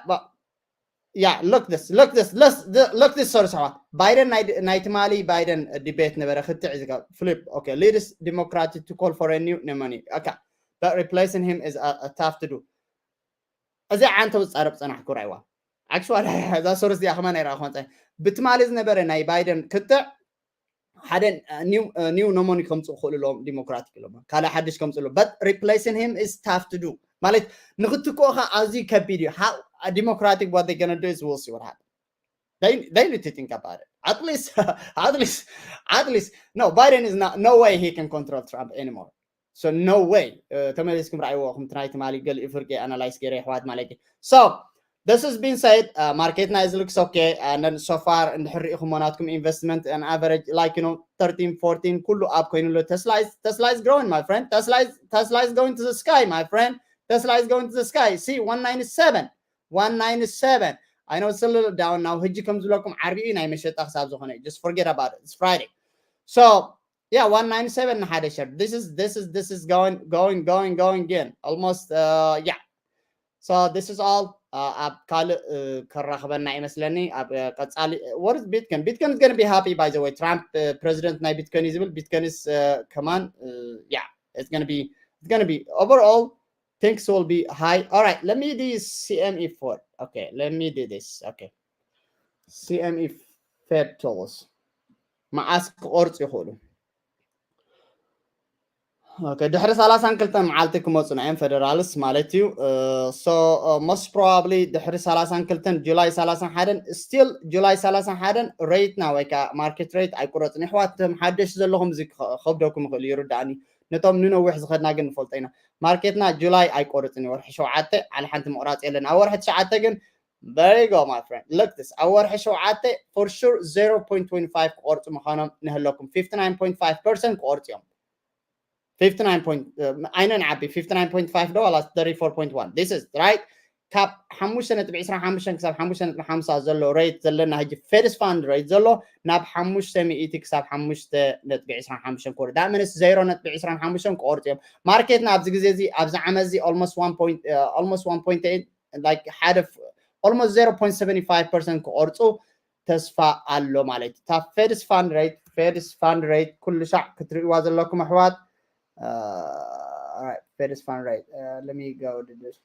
yeah look this look this look this ሰሩ ኣሕዋት ባይደን ናይ ትማሊ ባይደን debate ነበረ ክትዕ ዝጋ flip okay leads Democratic to call for a new nominee okay but replacing him is tough to do። እዚ ዓንተ ዝፃረብ ፀናሕኩ ራይዋ actually እዛ ሶርስ እዚኣ ከማን ኣይረኣኹን ፀ ብትማሊ ዝነበረ ናይ ባይደን ክትዕ ሓደ new nominee ከምፅኡ ክኽእሉ ኣለዎም ዲሞክራቲክ ኣለዎም ካልእ ሓድሽ ከምፅኡ ኣለዎም but replacing him is tough to do። ማለት ንክትክኦኻ ኣዝዩ ከቢድ እዩ። Democratic what they gonna do is we'll see what happen. They, they need to think about it. At least at least at least no Biden is not no way he can control Trump anymore. So no way ተመሊስኩም ርኣይዎ። ከምቲ ናይ ትማሊ ገሊኡ ፍርቂ ኣናላይስ ገይረ ኣሕዋት ማለት እዩ። So this has been said ማርኬትና is looks okay and then so far እንድሕር ርኢኹሞ ናትኩም investment and average like you know thirteen fourteen ኩሉ up ኮይኑ ኣሎ። Tesla is Tesla is growing my friend. Tesla is Tesla is going to the sky my friend. Tesla is going to the sky. See one ninety seven one ninety seven. I know it's a little down now. ሕጂ ከም ዝብለኩም ዓርቢ እዩ ናይ መሸጣ ክሳብ ዝኾነ just forget about it. It's Friday. So yeah one ninety seven ንሓደ share. This is this is this is going going going going again almost uh yeah. So this is all ኣብ ካልእ ከራኽበና ይመስለኒ ኣብ ቀፃሊ። What is Bitcoin? Bitcoin is gonna be happy by the way. Trump president ናይ Bitcoin እዩ ዝብል Bitcoin is ከማን yeah it's gonna be it's gonna be overall things will be high. All right, let me do CME four. Okay, let me do this. Okay, CME Fed tools. መዓስ ክቆርፅ ይኽእሉ? Okay, ድሕሪ ሰላሳን ክልተን መዓልቲ ክመፁ እዮም ፌደራልስ ማለት እዩ። So most probably ድሕሪ ሰላሳን ክልተን ጁላይ ሰላሳን ሓደን still ጁላይ ሰላሳን ሓደን ሬትና ወይ ከዓ ማርኬት ሬት ኣይቁረፅን። ይሕዋት ሓደሽ ዘለኹም እዚ ከብደኩም ይኽእል ይርዳእኒ። ነቶም ንነዊሕ ዝኸድና ግን ንፈልጦ ኢና። ማርኬትና ጁላይ ኣይቆርፅን እዩ። ወርሒ ሸውዓተ ዓለ ሓንቲ ምቑራፅ የለን። ኣብ ወርሒ ትሽዓተ ግን very go my friend look this ኣብ ወርሒ ሸውዓተ for sure zero point twenty five ክቆርፁ ምዃኖም ንህለኩም fifty nine point five percent ክቆርፁ እዮም። Fifty nine point ኣይነ ንዓቢ fifty nine point five ዶ ዋላ thirty four point one this is right ካብ ሓሙሽተ ነጥቢ ዕስራን ሓሙሽተን ክሳብ ሓሙሽተ ነጥቢ ሓምሳ ዘሎ ሬት ዘለና ሕጂ ፌድስ ፋንድ ሬት ዘሎ ናብ ሓሙሽተ ሚእቲ ክሳብ ሓሙሽተ ነጥቢ ዕስራን ሓሙሽተን ክወርድ ዳመነስ ዜሮ ነጥቢ ዕስራን ሓሙሽተን ክቆርፅ እዮም። ማርኬትና ኣብዚ ግዜ እዚ ኣብዚ ዓመት እዚ almost one point almost one point eight like ሓደ almost zero point seventy five percent ክቆርፁ ተስፋ ኣሎ ማለት እዩ። እታ ፌድስ ፋንድ ሬት ፌድስ ፋንድ ሬት ኩሉ ሻዕ ክትርእይዋ ዘለኩም ኣሕዋት ፌድስ ፋንድ ሬት let me go to this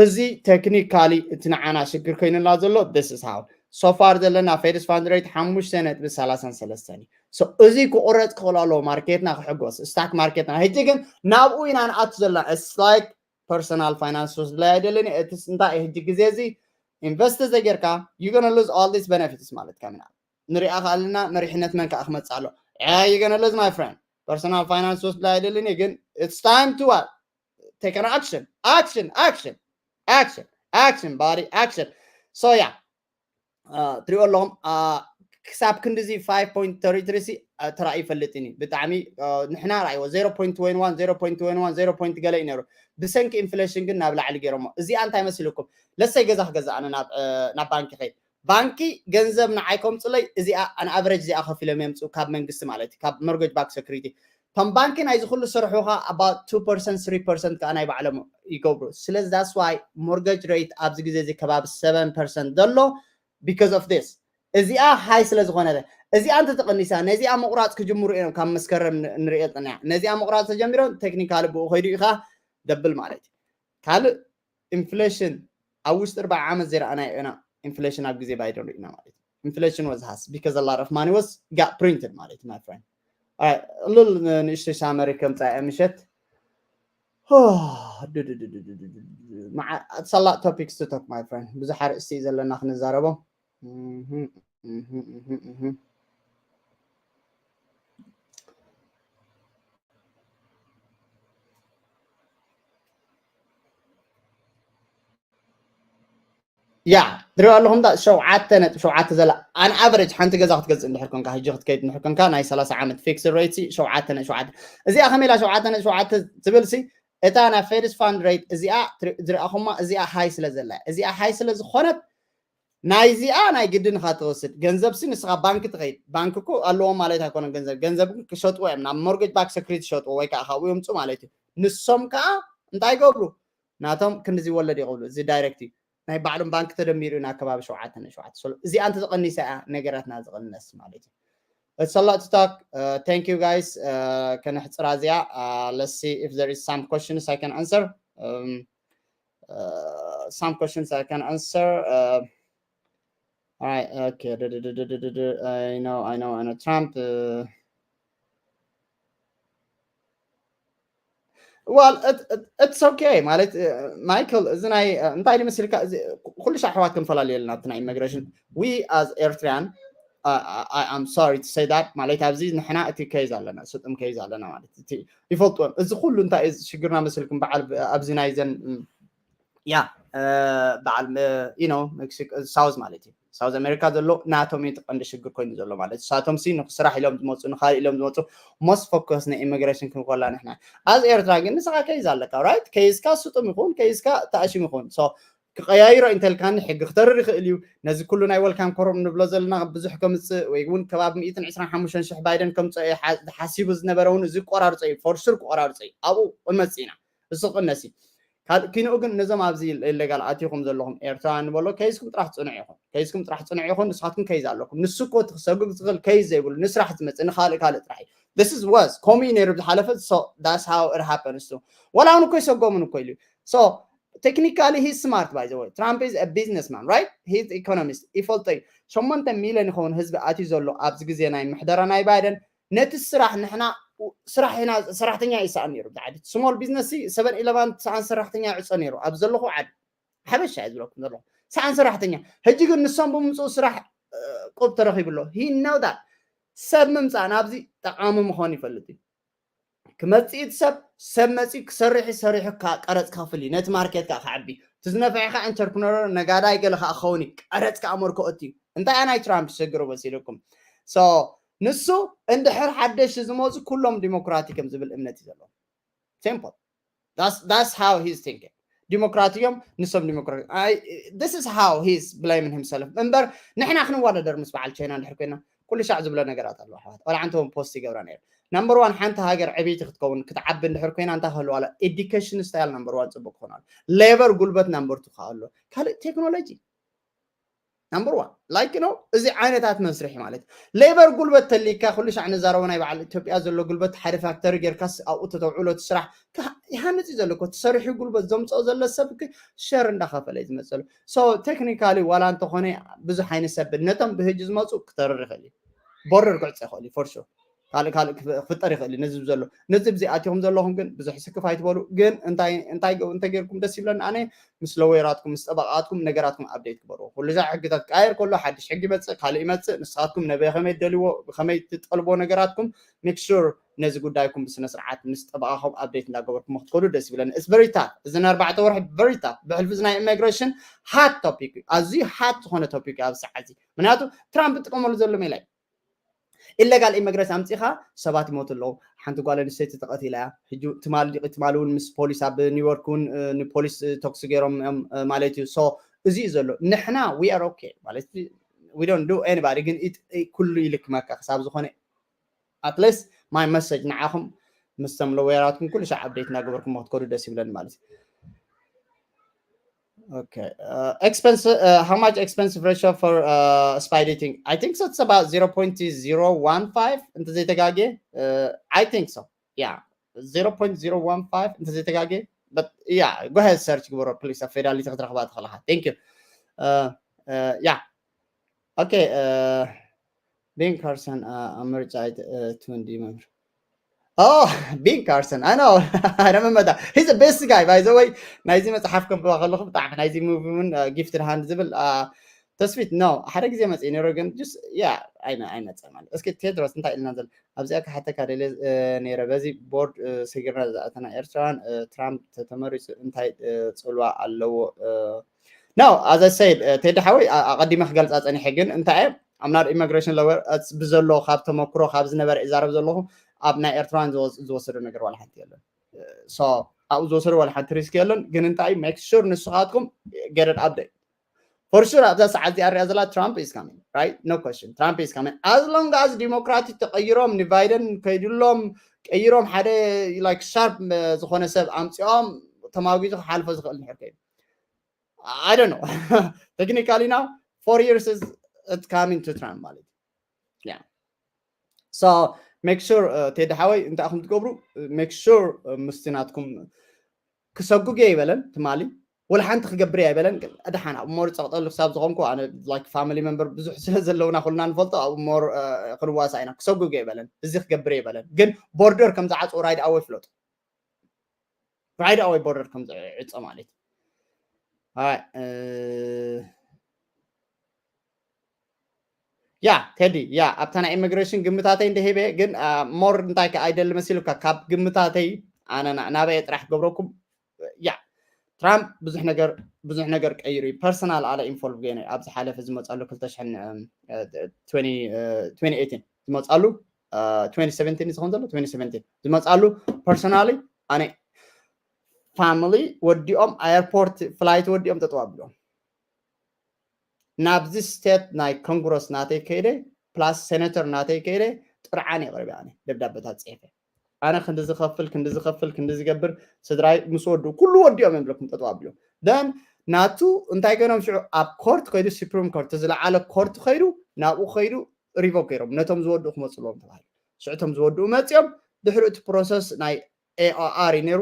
እዚ ቴክኒካሊ እቲ ንዓና ሽግር ኮይኑና ዘሎ this is how so far ዘለና ፌድስ ፋንድ ሬት ሓሙሽተ ነጥቢ ሰላሳን ሰለስተን እዩ። እዚ ክቁረፅ ክኽእል ኣለዎ ማርኬትና ክሕጎስ ስታክ ማርኬትና። ሕጂ ግን ናብኡ ኢና ንኣቱ ዘለና like personal finance ወስድላይ ኣይደለኒ እቲ እንታይ ሕጂ ግዜ እዚ invest ተዘጌርካ you gonna lose all these benefits ማለት ካብ ንሪኣ ከኣልና መሪሕነት መን ከዓ ክመፅእ ኣሎ you gonna lose my friend personal finance ወስድላይ ኣይደለኒ ግን it's time to what take an action action action action action body action so yeah ትሪኦ ኣለኹም ክሳብ ክንድዚ five point thirty three ሲ ተራእዩ ይፈልጥን እዩ። ብጣዕሚ ንሕና ራእይዎ zero point twenty one zero point twenty one zero point ገለ እዩ ነይሩ። ብሰንኪ ኢንፍሌሽን ግን ናብ ላዕሊ ገይሮሞ። እዚኣ እንታይ መሲልኩም? ለሰይ ገዛ ክገዛ ኣነ ናብ ባንኪ ከይ ባንኪ ገንዘብ ንዓይ ከምፅለይ እዚኣ ኣን ኣቨሬጅ እዚኣ ከፊሎም የምፅኡ ካብ መንግስቲ ማለት እዩ፣ ካብ ሞርጌጅ ባክ ሰክሪቲ። እቶም ባንኪ ናይዚ ኩሉ ስርሑ ከዓ about two percent three percent ከዓ ናይ ባዕሎም ይገብሩ። ስለዚ that's why mortgage rate ኣብዚ ግዜ እዚ ከባቢ seven percent ዘሎ because of this። እዚኣ ሃይ ስለ ዝኾነ እዚኣ እንተተቐኒሳ ነዚኣ ምቑራፅ ክጅምሩ እዮም ካብ መስከረም ንሪኦ ጥንያ። ነዚኣ ምቑራፅ ተጀሚሮም ቴክኒካሊ ብኡ ከይዱ ኢኻ ደብል ማለት እዩ። ካልእ ኢንፍሌሽን ኣብ ውሽጢ ኣርባዓ ዓመት ዘይረኣናዮ ኢና። ኢንፍሌሽን ኣብ ግዜ ባይደን ርኢና ማለት እዩ። Inflation was has because a lot of money was got printed ማለት እዩ my friend። ልል ንእሽተይ ሳመሪ ከምፃ እያ ምሸት። It's a lot topics to talk my friend። ብዙሕ ኣርእስቲ እዩ ዘለና ክንዛረቦ። ያ ትሪኦ ኣለኹም ዳ ሸውዓተ ነጥቢ ሸውዓተ ዘላ ኣን ኣቨሬጅ ሓንቲ ገዛ ክትገዝእ እንድሕር ኮንካ ሕጂ ክትከይድ እንድሕር ኮንካ ናይ ሰላሳ ዓመት ፊክስድ ሬት ሲ ሸውዓተ ነጥቢ ሸውዓተ። እዚኣ ከመይ ኢላ ሸውዓተ ነጥቢ ሸውዓተ ትብል ሲ እታ ናይ ፌድስ ፋንድ ሬት እዚኣ ዝረኣኹማ እዚኣ ሃይ ስለ ዘላ እዚኣ ሃይ ስለ ዝኾነት ናይዚኣ ናይ ግድን ኢኻ ትወስድ። ገንዘብ ሲ ንስኻ ባንክ ትኸይድ ባንክ እኮ ኣለዎም ማለት ኣይኮነን ገንዘብ ገንዘብ ግን ክሸጥዎ እዮም ናብ ሞርጌጅ ባክ ሰክሪቲ ይሸጥዎ ወይ ከዓ ካብኡ የምፁ ማለት እዩ። ንሶም ከዓ እንታይ ይገብሩ ናቶም ክንድዚ ወለድ ይገብሩ እዚ ዳይሬክት እዩ። ናይ ባዕሎም ባንክ ተደሚሩ ኢና ከባቢ ሸውዓተ ነጥቢ ሸውዓተ እዚኣ እንተዝቐኒሳ እያ ነገራትና ዝቐነስ ማለት እዩ። It's a lot to talk. Uh, thank you guys. Uh, ከነሕፅራ እዚኣ. Uh, let's see if there is some questions I can answer. Um, uh, some questions I can answer. Uh, all right. Okay. I know. I know. I know. Trump. Uh, well, it, it, it's okay ማለት ማይክል እዚ ናይ እንታይ ድመስልካ ኩሉ ሻዕ ኣሕዋት ክንፈላለየልና ኣብቲ ናይ ኢሚግሬሽን we as Eritrean I'm sorry to say that ማለት ኣብዚ ንሕና እቲ ኬዝ ኣለና ስጡም ኬዝ ኣለና ማለት እቲ ይፈልጥዎም እዚ ኩሉ እንታይ እዩ ሽግርና መስልኩም በዓል ኣብዚ ናይዘን ያ በዓል ዩ ኖ ሜክሲኮ ሳውዝ ማለት እዩ ሳውዝ ኣሜሪካ ዘሎ ናቶም እዩ ቀንዲ ሽግር ኮይኑ ዘሎ ማለት ንሳቶም ሲ ንስራሕ ኢሎም ዝመፁ ንካሊእ ኢሎም ዝመፁ most focus ናይ ኢሚግሬሽን ክንኮላ ንሕና ኣዝ ኤርትራ ግን ንስኻ ኬዝ ኣለካ right ኬዝካ ስጡም ይኹን ኬዝካ ተኣሽም ይኹን ክቀያይሮ እንተልካኒ ሕጊ ክተርር ይኽእል እዩ ነዚ ኩሉ ናይ ወልካም ኮሮም ንብሎ ዘለና ብዙሕ ከምፅእ ወይ እውን ከባቢ ሚእትን ዕስራን ሓሙሽተን ሽሕ ባይደን ከምፅኦ ሓሲቡ ዝነበረ እውን እዚ ቆራርፆ እዩ ፎርሹር ክቆራርፆ እዩ ኣብኡ እመፅእ ኢና እሱ ቅነሲ ካልእ ኪንኡ ግን ነዞም ኣብዚ ኢሌጋል ኣቲኹም ዘለኹም ኤርትራውያን ንበሎ ከይዝኩም ጥራሕ ፅኑዕ ይኹን ከይዝኩም ጥራሕ ፅኑዕ ይኹን ንስኻትኩም ከይዝ ኣለኩም ንሱ እኮ እቲ ክሰጉግ ዝኽእል ከይዝ ዘይብሉ ንስራሕ ዝመፅእ ንካልእ ካልእ ጥራሕ እዩ this is was ከምኡ እዩ ነይሩ ዝሓለፈ so that's how it happens to ወላ እውን እኮ ይሰጎምን እኮ ኢሉ so technically he's smart by the way Trump is a businessman right he's economist ይፈልጦ እዩ ሸሞንተ ሚሊዮን ይኸውን ህዝቢ ኣትዩ ዘሎ ኣብዚ ግዜ ናይ ምሕደራ ናይ ባይደን ነቲ ስራሕ ንሕና ስራሕ ኢና ሰራሕተኛ ይሰኣን ነይሩ ብዓዲ small business seven eleven ሰኣን ሰራሕተኛ ይዕፆ ነይሩ ኣብ ዘለኹ ዓዲ ሓበሻ እየ ዝብለኩም ዘለኹ ሰኣን ሰራሕተኛ ሕጂ ግን ንሶም ብምፅኡ ስራሕ ቁብ ተረኺቡ ኣሎ he know that ሰብ ምምፃእ ናብዚ ጠቃሚ ምዃኑ ይፈልጥ እዩ ክመፅእ እቲ ሰብ ሰብ መፂኡ ክሰርሕ ሰሪሑ ቀረፅ ክኸፍል እዩ ነቲ ማርኬት ከዓ ክዓቢ እቲ ዝነፍዐ ከዓ ኢንተርፕረነር ነጋዳይ ገለ ከዓ ክኸውን እዩ ቀረፅ ከዓ መርክኦት እዩ እንታይ እያ ናይ ትራምፕ ዝሸግሮ መሲልኩም ንሱ እንድሕር ሓደሽቲ ዝመፁ ኩሎም ዲሞክራቲክ እዮም ዝብል እምነት እዩ ዘለዎ simple that's how he's thinking ዲሞክራት እዮም ንሶም ዲሞክራት this is how he's blaming himself እምበር ንሕና ክንወዳደር ምስ በዓል ቻይና እንድሕር ኮይና ኩሉ ሻዕ ዝብሎ ነገራት ኣለዎ ኣሕዋት ቆልዓ እንተውን ፖስት ይገብራ ነይሩ number one ሓንቲ ሃገር ዕብይቲ ክትከውን ክትዓቢ እንድሕር ኮይና እንታይ ክህልዋ ኣሎ education style number one ፅቡቅ ክኾን ኣሎ labor ጉልበት number two ከዓ ኣሎ ካልእ ቴክኖሎጂ number one like you know እዚ ዓይነታት መስርሒ ማለት labor ጉልበት ተሊካ ኩሉ ሻዕ ንዛረቦ ናይ በዓል ኢትዮጵያ ዘሎ ጉልበት ሓደ ፋክተሪ ጌርካስ ኣብኡ ተተውዕሎ እቲ ስራሕ ይሃንፅ እዩ ዘሎ እኮ ትሰርሒ ጉልበት ዘምፅኦ ዘሎ ሰብ ሸር እንዳኸፈለ እዩ ዝመፀሉ so technically ዋላ እንተኾነ ብዙሕ ዓይነት ሰብ ነቶም ብህጂ ዝመፁ ክተርር ይኽእል እዩ ቦርደር ክዕፀ ይኽእል እዩ for sure ካልእ ካልእ ክፍጠር ይኽእል እዩ። ነዚ ዘሎ ነዚ ብዚ ኣትኹም ዘለኹም ግን ብዙሕ ስክፍ ኣይትበሉ። ግን እንታይ እንታይ እንተጌርኩም ደስ ይብለኒ ኣነ፣ ምስ ለወየራትኩም ምስ ጠበቃትኩም ነገራትኩም ኣፕዴት ግበሩ። ኩሉ ሻዕ ሕግታት ቀያየር ከሎ ሓድሽ ሕጊ ይመፅእ ካልእ ይመፅእ። ንስኻትኩም ነበይ ከመይ ትደልዎ ብከመይ ትጠልቦ ነገራትኩም ሜክ ሹር ነዚ ጉዳይኩም ብስነ ስርዓት ምስ ጠበቃኹም ኣፕዴት እንዳገበርኩም ክትከዱ ደስ ይብለኒ። It's very tough። እዚ ኣርባዕተ ወርሒ very tough። ብሕልፊ እዚ ናይ ኢሚግሬሽን ሃት ቶፒክ እዩ። ኣዝዩ ሃት ዝኾነ ቶፒክ እዩ ኣብዚ ሰዓት እዚ። ምክንያቱ ትራምፕ ዝጥቀመሉ ዘሎ ሜላ እዩ። ኢሌጋል ኢሚግሬሽን ኣምፂኻ ሰባት ይሞቱ ኣለዉ። ሓንቲ ጓል ኣንስተይቲ ተቐቲላ እያ። ሕጂ ትማሊ ትማሊ እውን ምስ ፖሊስ ኣብ ኒውዮርክ እውን ንፖሊስ ተኩሲ ገይሮም እዮም ማለት እዩ። So እዚ እዩ ዘሎ። ንሕና we are okay ማለት we don't do anybody ግን ኩሉ ይልክመካ ክሳብ ዝኾነ at least my message ንዓኹም ምስቶም ለወየራትኩም ኩሉ ሻዕ ኣፕዴት እናገበርኩም ክትከዱ ደስ ይብለኒ ማለት እዩ። Okay. Uh, expense, uh, how much expensive ratio for uh, spy dating? I think so it's about zero point zero one five. እንተ ዘይተጋጌ? Uh, I think so. Yeah. Zero point zero one five. እንተ ዘይተጋጌ? But yeah, go ahead search ግበሮ please. ኣብ ፌዳሊቲ ክትረኽባ ትኽእልኻ። Thank you. Uh, uh, yeah. Okay. Uh, Ben Carson, uh, ምርጫ ትወንዲ መምህር Oh, Ben Carson, I know. I remember that. He's the best guy, by the way. ናይዚ መጽሓፍ ከንብባ ከለኹ ብጣዕሚ ናይዚ ሙቪ እውን ጊፍትድ ሃንድ ዝብል ተስፊት ነው ሓደ ግዜ መጽእ ነይሩ ግን ስ ያ ኣይመጸ ማለት እስኪ ቴድሮስ እንታይ ኢልና ዘሎ ኣብዚኣ ክሓተካ ደልየ ነይረ በዚ ቦርድ ሰጊርና ዝኣተና ኤርትራውያን ትራምፕ ተተመሪፁ እንታይ ፅልዋ ኣለዎ ነው as I said ቴዲ ሓወይ ኣቐዲመ ክገልፃ ፀኒሐ ግን እንታይ I'm not immigration lawyer ብዘሎ ካብ ተመክሮ ካብ ዝነበረ ይዛረብ ዘለኹ ኣብ ናይ ኤርትራውያን ዝወሰዶ ነገር ዋላ ሓንቲ የለን ኣብኡ ዝወሰዶ ዋላ ሓንቲ ሪስክ የለን ግን እንታይ make sure ንስኻትኩም get it update for sure ኣብዛ ሰዓት እዚኣ ሪኣ ዘላ Trump is coming right no question Trump is coming as long as ዲሞክራቲክ ተቐይሮም ንባይደን ከይድሎም ቀይሮም ሓደ like sharp ዝኾነ ሰብ ኣምፂኦም ተማጒዙ ክሓልፎ ዝኽእል ድሕር ከይዱ I don't know. Technically now, four years is it's coming to Trump ማለት yeah. So make sure ቴዲ ሓወይ እንታይ ኢኹም ትገብሩ make sure ምስቲ ናትኩም ክሰጉግ እየ ይበለን ትማሊ ወላ ሓንቲ ክገብር እየ ኣይበለን ግን ኣድሓን ኣብ ሞር ፀቕጠሉ ክሳብ ዝኾንኩ ኣነ like family member ብዙሕ ስለ ዘለውና ኩልና ንፈልጦ ኣብ ሞር ክንዋሳ ኢና ክሰጉግ እየ ይበለን እዚ ክገብር እየ ይበለን ግን ቦርደር ከም ዝዓፅኡ right away ፍለጡ right away border ከም ዝዕፀ ማለት ያ ቴዲ ያ ኣብታ ናይ ኢሚግሬሽን ግምታተይ እንደ ሄበ ግን ሞር እንታይ ከ ኣይደሊ መሲሉካ ካብ ግምታተይ ኣነ ናበየ ጥራሕ ገብረኩም ያ ትራምፕ ብዙሕ ነገር ብዙሕ ነገር ቀይሩ እዩ personal ኣለ ኢንፎልቭ ገይነ ኣብ ዝሓለፈ ዝመፀሉ ክልተ ሽሕን ዝመፀሉ twenty seventeen ዝኸውን ዘሎ twenty seventeen ዝመፃሉ personally ኣነ family ወዲኦም airport flight ወዲኦም ጠጠው ኣቢሎም ናብዚ state ናይ ኮንግረስ ናተይ ከይደ plus senator ናተይ ከይደ ጥርዓን የቕርብ ኣነ ደብዳበታት ፅሒፈ ኣነ ክንዲ ዝኸፍል ክንዲ ዝኸፍል ክንዲ ዝገብር ስድራይ ምስ ወድኡ ኩሉ ወዲኦም እዮም ዝብለኩም ጠጠው ኣቢሎም then ናቱ እንታይ ገይሮም ሽዑ ኣብ ኮርት ከይዱ supreme court ዝለዓለ ኮርት ከይዱ ናብኡ ከይዱ revoke ገይሮም ነቶም ዝወድኡ ክመፅልዎም ተባሂሉ ሽዑ እቶም ዝወድኡ መፂኦም ድሕሪ እቲ process ናይ AOR እዩ ነይሩ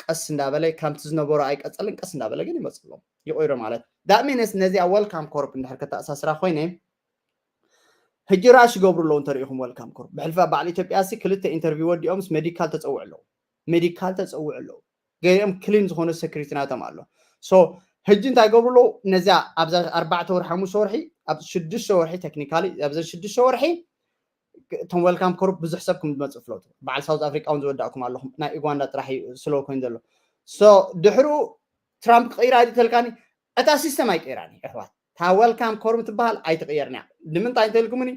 ቀስ እንዳበለ ከምቲ ዝነበሩ ኣይቀፀልን ቀስ እንዳበለ ግን ይመፅሎም ይቆይሮ ማለት that means ነዚኣ welcome corp እንድሕር ከተኣሳስራ ኮይነ ሕጂ ራሽ ይገብሩ ኣለዉ እንተሪኢኹም welcome corp ብሕልፊ ኣብ በዓል ኢትዮጵያ ሲ ክልተ interview ወዲኦምስ medical ተፀውዕ ኣለዉ medical ተፀውዕ ኣለዉ ገሊኦም clean ዝኾነ security ናቶም ኣሎ so ሕጂ እንታይ ገብሩ ኣለዉ ነዚኣ ኣብዛ ኣርባዕተ ወርሒ ሓሙሽተ ወርሒ ኣብ ሽዱሽተ ወርሒ technically ኣብዘን ሽዱሽተ ወርሒ እቶም welcome corp ብዙሕ ሰብ ከም ዝመፅእ ፍለጡ በዓል South Africa እውን ዝወዳእኩም ኣለኹም ናይ ኡጋንዳ ጥራሕ እዩ slow ኮይኑ ዘሎ so ድሕሩ ትራምፕ ክቕይራ ድዩ ተልካኒ እታ system ኣይቀይራን እዩ ኣሕዋት እታ welcome corp ትበሃል ኣይትቕየርን እያ ንምንታይ እንተልኩምኒ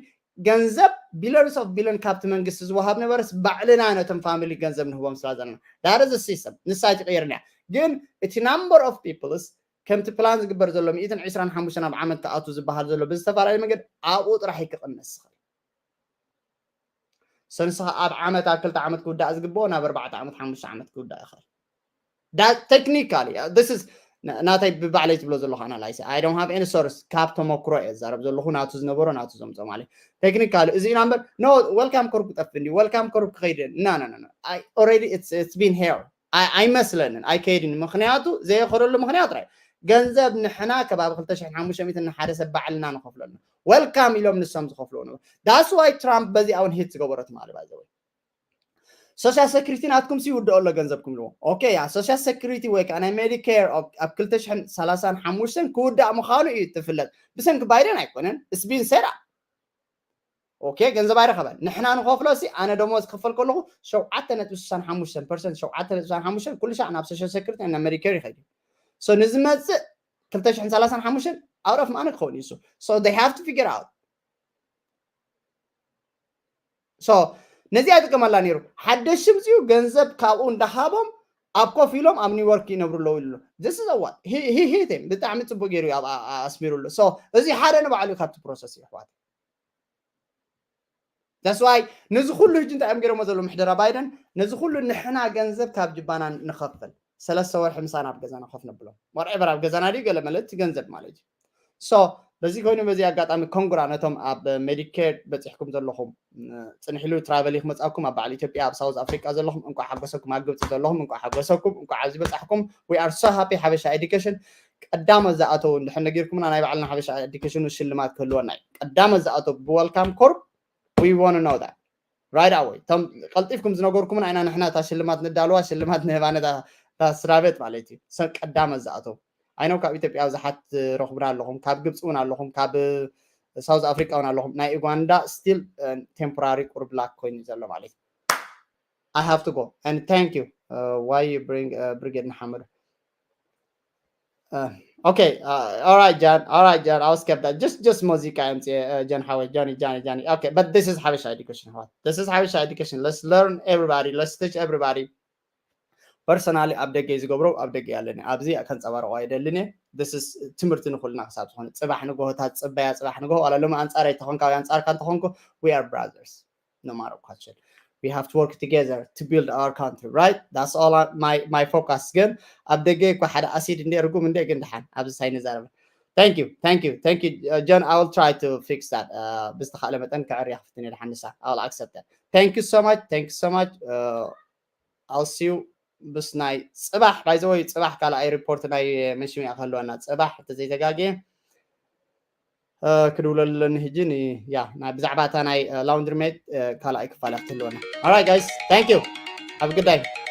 ገንዘብ billions of billion ካብቲ መንግስቲ ዝወሃብ ነበረስ ባዕልና ነቶም family ገንዘብ ንህቦም ስላ ዘለና that is system ንሳ ኣይትቕየርን እያ ግን እቲ number of peoples ከምቲ ፕላን ዝግበር ዘሎ ሚእትን ዕስራን ሓሙሽተን ኣብ ዓመት ክኣቱ ዝበሃል ዘሎ ብዝተፈላለየ መንገድ ኣብኡ ጥራሕ እዩ ክቕንስ ዝኽእል ሰንስኻ ኣብ ዓመት ኣብ ክልተ ዓመት ክውዳእ ዝግብኦ ናብ ኣርባዕተ ዓመት ሓሙሽተ ዓመት ክውዳእ ይኽእል technically this is ናተይ ብባዕለይ ትብሎ ዘለኹ ኣናላይስ I don't have any source ካብ ተመክሮ እየ ዛረብ ዘለኹ ናቱ ዝነበሮ ናቱ ዘምፆ ማለት technically እዚ ኢና እምበር no welcome corp ክጠፍ እንዲ welcome corp ክኸይድ ና ና ና I already it's it's been here ኣይመስለንን ኣይከይድን ምክንያቱ ዘየኸደሉ ምክንያት ራይ ገንዘብ ንሕና ከባቢ ክልተ ሽሕን ሓሙሽተ ሚእትን ንሓደ ሰብ ባዕልና ንኸፍለሉ welcome ኢሎም ንሶም ዝኸፍልዎ ነበሩ that's why Trump በዚኣ እውን hit ዝገበሮ ትማሊ ባይዘወይ social security ናትኩም ሲ ይውድኦ ኣሎ ገንዘብኩም ኢልዎ okay ያ social security ወይ ከዓ ናይ Medicare ኣብ ክልተ ሽሕን ሰላሳን ሓሙሽተን ክውዳእ ምዃኑ እዩ ትፍለጥ ብሰንኪ ባይደን ኣይኮነን ስቢን ሰራ okay ገንዘብ ኣይረኸበን ንሕና ንኸፍሎ ሲ ኣነ ደሞዝ ክኸፍል ከለኹ ሸውዓተ ነጥቢ ስሳን ሓሙሽተን ፐርሰንት ሸውዓተ ነጥቢ ስሳን ሓሙሽተን ኩሉ ሻዕ ናብ social security እና Medicare ይኸይድ so ንዝመፅእ ክልተ ሽሕን ሰላሳን ሓሙሽተን out of money ክኸውን እዩ so they have to figure out so ነዚኣ ይጥቀመላ ነይሩ ሓደሽ ምፅኡ ገንዘብ ካብኡ እንዳሃቦም ኣብ ኮፍ ኢሎም ኣብ ኒውዮርክ ይነብሩ ኣለዉ ኢሉ this is what he hit him ብጣዕሚ ፅቡቅ ገይሩ ኣብ ኣስሚሩሉ so እዚ ሓደ ንባዕሉ ካብቲ process እዩ ኣሕዋት that's why ነዚ ኩሉ ሕጂ እንታይ እዮም ገይሮሞ ዘለዉ ምሕደራ ባይደን ነዚ ኩሉ ንሕና ገንዘብ ካብ ጅባና ንኸፍል ሰለስተ ወርሒ ምሳና ኣብ ገዛና ኮፍ ነብሎም whatever ኣብ ገዛና ድዩ ገለ ማለት እቲ ገንዘብ ማለት እዩ so በዚ ኮይኑ በዚ ኣጋጣሚ ኮንግራ ነቶም ኣብ Medicare በፂሕኩም ዘለኹም ፅንሕሉ travel ክመፃኩም ኣብ በዓል ኢትዮጵያ ኣብ South Africa ዘለኹም እንኳዕ ሓጎሰኩም ኣብ ግብፂ ዘለኹም እንኳዕ ሓጎሰኩም እንኳዕ ኣብዚ በፃሕኩም we are so happy ሓበሻ education ቀዳመ ዝኣተው እንድሕር ነጊርኩምና ናይ ባዕልና ሓበሻ education ሽልማት ክህልወና እዩ ቀዳመ ዝኣተው ብ welcome corp we want to know that right away እቶም ቀልጢፍኩም ዝነገርኩምና ኢና ንሕና እታ ሽልማት ንዳልዋ ሽልማት ንህባ ነታ ስድራ ቤት ማለት እዩ ሰብ ቀዳመ ዝኣተው I know ካብ ኢትዮጵያ ብዙሓት ረኽቡና ኣለኹም ካብ ግብፂ እውን ኣለኹም ካብ South Africa እውን ኣለኹም ናይ ኡጋንዳ still temporary ቁርብ ላክ ኮይኑ ዘሎ ማለት እዩ I have to go and thank you uh, why you bring uh, Brigade ንሓመዱ Uh, okay, uh, all right, John. All right, John. I'll skip that. Just, just ሙዚቃ MC, uh, John Howard, Johnny, Johnny, Johnny. Okay, but this is Habesha education. What? This is Habesha education. Let's learn everybody. Let's teach everybody. Personally ኣብ ደገ ዝገብሮ ኣብ ደገ ኣለኒ ኣብዚ ከንፀባርቆ ኣይደልን እየ this is ትምህርቲ ንኩልና ክሳብ ዝኾነ ፅባሕ ንግሆ እታ ፅበያ ፅባሕ ንግሆ ዋላ ሎሚ ኣንፃረይ ተኾንካ ወይ ኣንፃርካ እንተኾንኩ we are brothers no matter what we have to work together to build our country right that's all I, my my focus ግን ኣብ ደገ እኳ ሓደ ኣሲድ እንደ ርጉም እንደ ግን ድሓን ኣብዚ ሳይ ንዛረብ thank you thank you thank you uh, John I will try to fix that uh, ብዝተኻእለ መጠን ክዕርያ ክፍትን እየ ድሓን ንሳ I will accept that thank you so much thank you so much uh, I'll see you ምስ ናይ ፅባሕ ባይዘወይ ፅባሕ ካልኣይ ሪፖርት ናይ መንሽሚያ ክህልወና ፅባሕ እንተዘይተጋግየ ክድውለሉ ኣለኒ ሕጂ ያ ብዛዕባ እታ ናይ ላውንድሪ ሜት ካልኣይ ክፋላት ትህልወና all right guys thank you have a good day